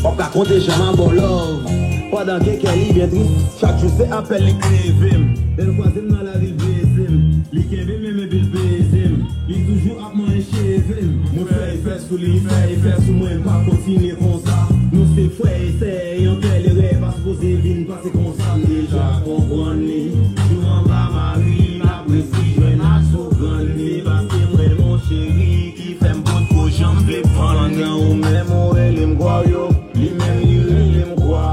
W ap ka konte jan m ap ba w love. Pandan ke kè li byen tris. Chak jou se apèl li k leve m. Lè l kwaze m nan lari l beze m. Li kenbe men m epi l peze m. Li toujou ap manyen cheve m. Mwen fè efè sou li, li fè efè sou mwen. M pa kontinye konsa. Nou se frè e sè, yon tèl erè pa sipoze vin pase konsa. M deja konprann li. Jou anba mari, l ap resi jwenn ak sou grann li. Paske mwen mon cheri ki fè m potko janm vle fann. Pandan ou menm ou rele m gwaryo, li menm li rele m gwa.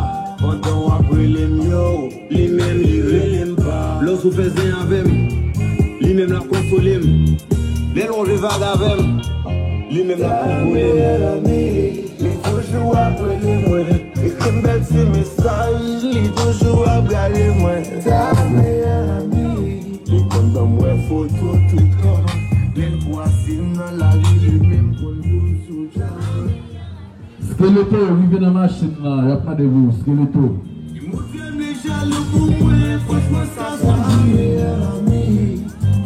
Pandan w ap rele m yo, li menm li rele m pa. Lè w sou fè zen avè m, li menm l ap konsole m. Lè l wè w vle vag avè m, li menm l ap konpole m. Ta meilleure amie, li toujou ap rele mwen. Ekri m bèl ti mesaj, li toujou ap gade mwen. Ta meilleure amie, li konn ban mwen foto tout kò. Lè l kwaze m nan lari, li menm konn pou m sou jan. Skeleto, rive nan machin nan, y ap mande pou ou, Skeleto. Li montre m li jalou pou mwen, franchman sa santi.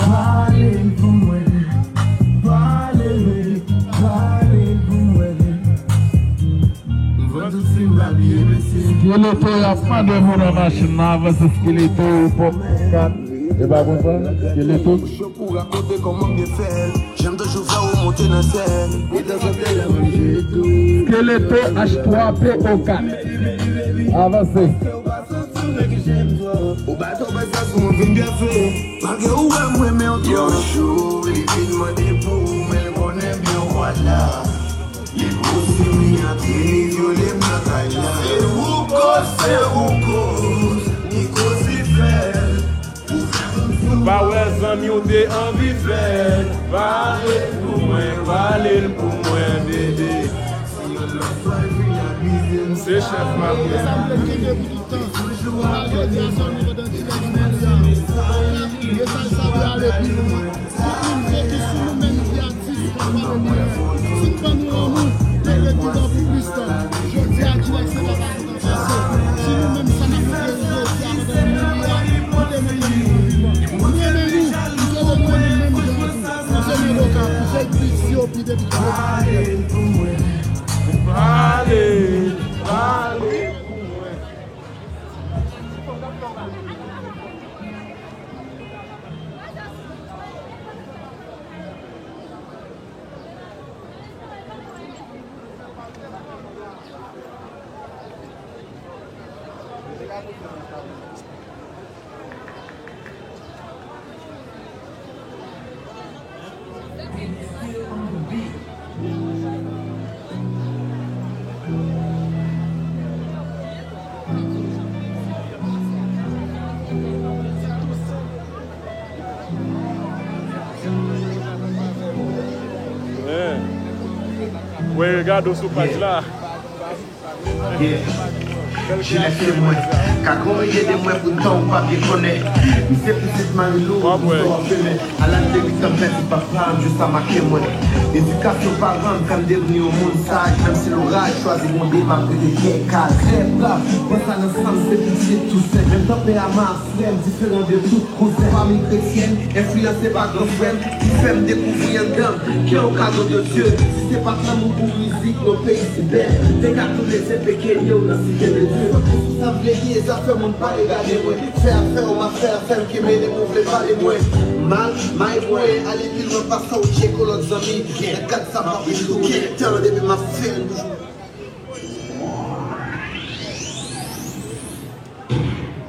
Pale l pou mwen, pale l, pale l pou mwen. M vann tout si m pa bliye mesye. Skeleto, y ap mande pou ou nan machin nan, avanse Skeleto, pòp kat. E pa konsa, Skeleto. Pou rakonte kòman m te fè l. Jan m toujou fè w monte nan sèn. Li te sante la manje tou. Skeleto H twa P O kat. Avanse. Ke w pa santi w nèg ki jèm twòp. Ou pa twò fè sa sou mwen vin byen fè. Malgre ou wè m renmen w twòp. Yon jou, li vin mande pou ou, men l konnen byen w pa la. Li pouse m, li antre, li vyole m nan kay la. Se ou koz, se ou koz, li koz li fè l. Ou pa wè zanmi w te anvi fè l. Pale l pou mwen, pale l pou mwen, bebe. Si yon lòt fwa l vin abize m, se chèf m ap. E sa m te kenbe pou tout tan. Jounen jodi a, zanmi, pandan ti lè nan mond la, mesaj sa dwe ale pi lwen. Tout moun fokis sou nou menm ki atis k ap pale pou nou. Si n ban nou lanmou, nou ret vivan pou plis tan. Jodi a, Dilex se pa pase. Si nou menm sa n ap fè jodi a, pandan nou mouri a, nou te mèt nan vivan. Nou renmen nou, nou te renmen nou menm jan tou. Nou se Mendoka, nou se Etiopi depi Etiopi. Pale, pale. Wi, gade w sou paj la. Yeah. Jilè se mwen. Ka korije de mwen, poutan ou pa byen konnen. M se pitit Marilou, istwa w femen. A laj de uit an, m pèdi papa m, jis sa make mwen. Edikasyon paran m fè m devni yon moun saj, menm si louraj chwazi gwonde m, m ap rete kè kal. Trè brav, pran sa nan san m, se pitit Tousen. Menm tanperaman a frè m, diferan de tout kouzen. Fanmi kretyèn, enfliyanse pa gran frè m, ki fè m dekouvri anndan m ke yon kado de Dye. Si se pa t lanmou pou mizik, non peyi si bèl. Te ka tou lese pekenye w nan site de Dye. Fokis sou sa m vle ye, zafè moun pa regade mwen. Fè afè w, m ap fè afè m, ki mennen m ou vle pale mwen. Mal May mwen ale pi lwen pase w tcheke lòt zanmi. Nan kad sa m ap ri tou. Kentan depi m ap fè l toujou.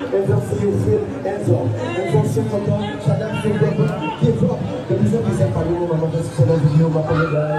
Hands up si you feel, hands up. Hands up si w kontan, sa dam sou bèk, give up. De plus en plus, zèk pa de moman, mwen fè siksè nan videyo, m ap fè medal.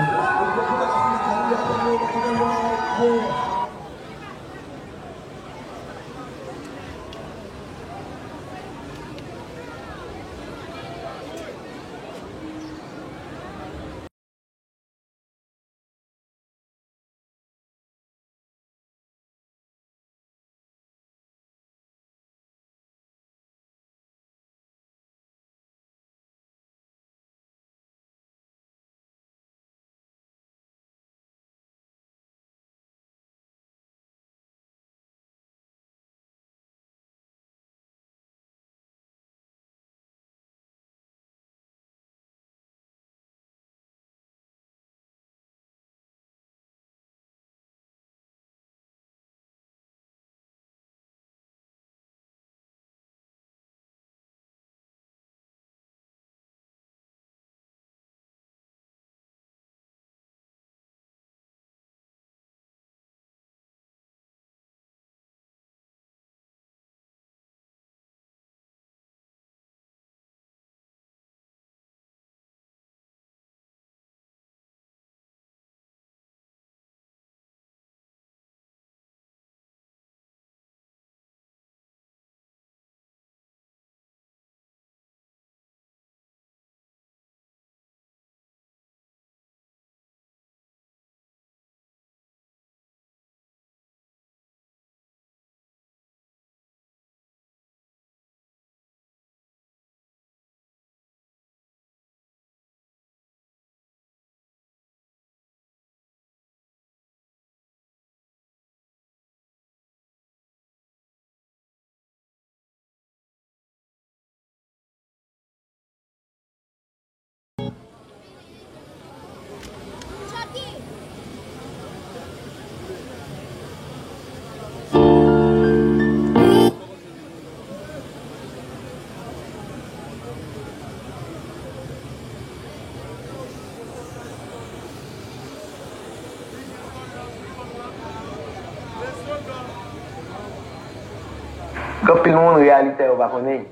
Gen anpil moun reyalite yo pa konnen,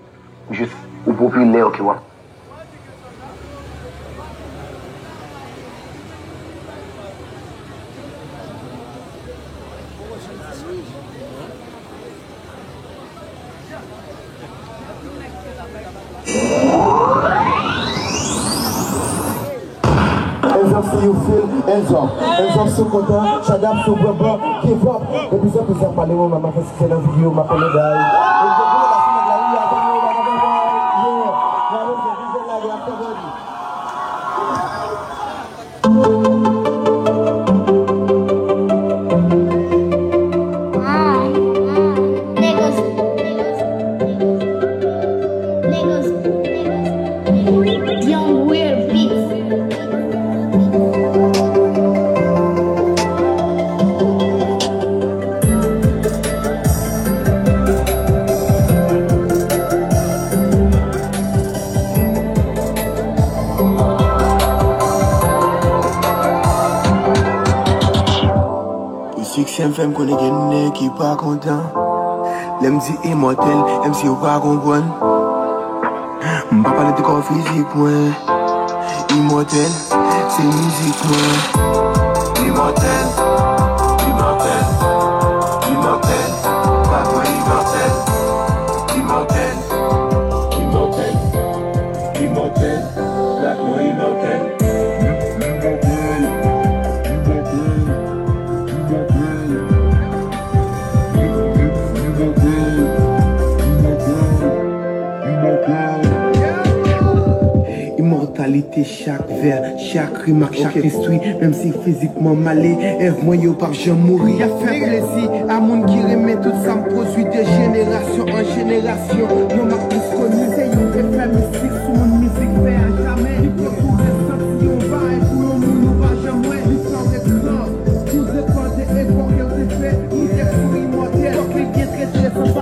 jis ou popilè, oke, w ap Hands up si you feel, hands up. Hands up si w kontan, shut up si w pran ban, give up. De plus en plus, zèk pa de moman, mwen fè siksè nan videyo, m ap fè medal. Young Weird Beats. Siksè m fè m konnen gen nèg ki pa kontan. Lè m di imòtèl, M C yo pa konprann. M pa pale de kò fizik mwen. Imòtèl, se mizik mwen. Imòtèl, imòtèl, imòtèl, pa mwen imòtèl. Imòtèl, imòtèl, imòtèl, pa mwen imòtèl. Imòtalite chak vè, chak rim ak chak enstwi, menm si fizikman m ale, èv mwen yo p ap janm mouri. Y ap fè plezi a moun ki renmen tout sa m pwodui de jenerasyon an jenerasyon. Non m ap plis koni, se yon efè mistik sou moun mizik fè a jamè. Li pran tou resanti yon bagay pou yon moun ou pa janm wè. Li fè w ret gran, tou depann de epòk yo te fè, nou te sou imòtèl. Fòk li byen trete san pa.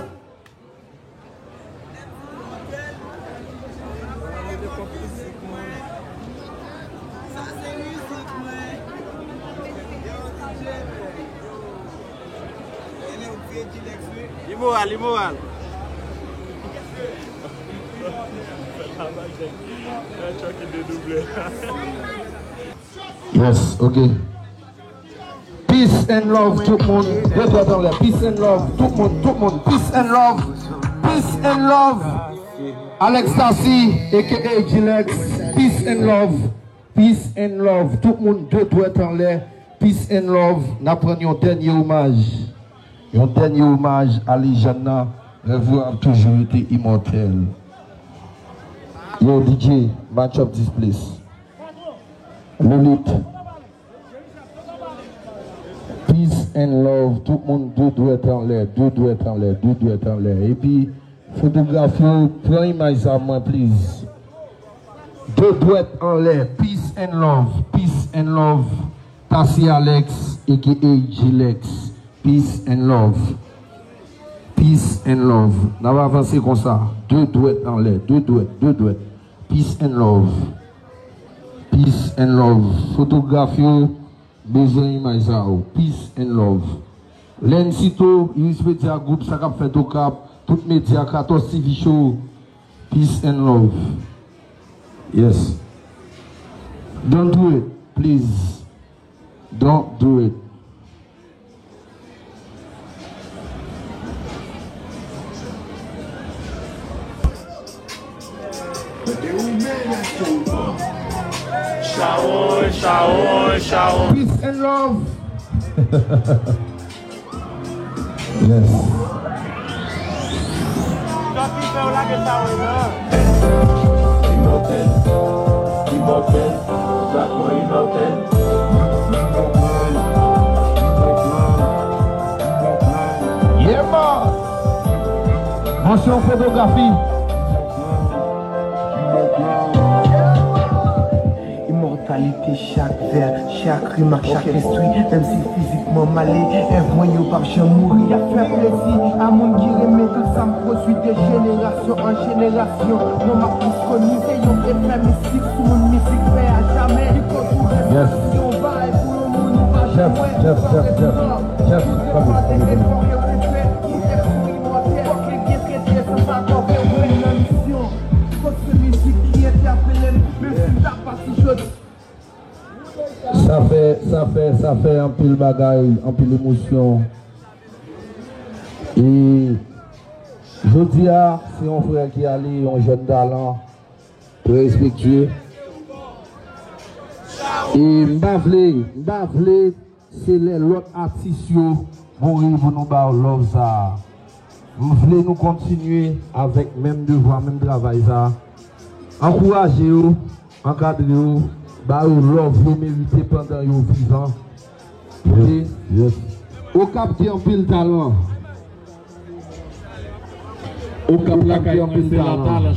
Li moral, li moral. Yes, ok. Peace and love, tout moun. De dwèt anlè. Peace and love, tout moun, tout moun. Peace and love. Peace and love. Alex Tassy, A K A G-Lex. Peace and love. Peace and love. Tout moun, de dwèt anlè. Peace and love. N ap rann yon dènye omaj. Yon dènye omaj a lejann nan. Rèv ou ap toujou rete imòtèl. Yo, D J, match up this place. Lilith. Peace and love. Tout moun de dwèt anlè, de dwèt anlè, de dwèt anlè. Epi, fotograf yo, pran imaj sa mwen, please. De dwèt anlè. Peace and love. Peace and love. Tassy Alex, A K A G-Lex. Peace and love. Peace and love. N ap avanse konsa. De dwèt anlè. De dwèt. De dwèt. Peace and love. Peace and love. Fotograf yo bezwen imaj sa yo. Peace and love. Lensito, Iris Media Group, sa k ap fèt Okap, tout medya, katòz T V Show. Peace and love. Yes. Don't do it, please. Don't do it. Chawon, chawon, chawon. Peace and love. Yes. Imòtèl, imòtèl, black boy imòtèl. Yeah man. Mansyon fotografi. Imòtalite chak vè, chak rim ak chak enstwi. Menm si fizikman m ale, èv mwen yo p ap janm mouri. Y ap fè plezi a moun ki renmen tout sa m pwodui de jenerasyon an jenerasyon. Mwen m ap plis koni se yon efè mistik sou moun mizik fè a jamè. Li koz ou rès si yon bagay pou yon moun ou pa janm wè. Ou pa ret mò. Tout efò de efò yo te fè pou tèks ou imòtèl. Fòk li gen trete san sa kòve ou nan misyon. Kot se mizik ki entèpele m, menm si m ta pati jodi. Sa fè, sa fè, sa fè anpil bagay, anpil emosyon. E jodi a, se yon frè ki ale, yon jèn talan, trè respektye. E m pa vle, m pa vle se lè lòt atis yo mouri pou nou ba yo love sa a. M vle nou kontinye avèk menm devwa, menm travay sa a. Ankouraje yo, ankadre yo, ba yo love yo merite pandan yo vivan. Paske Okap gen anpil talan. Okap gen anpil talan.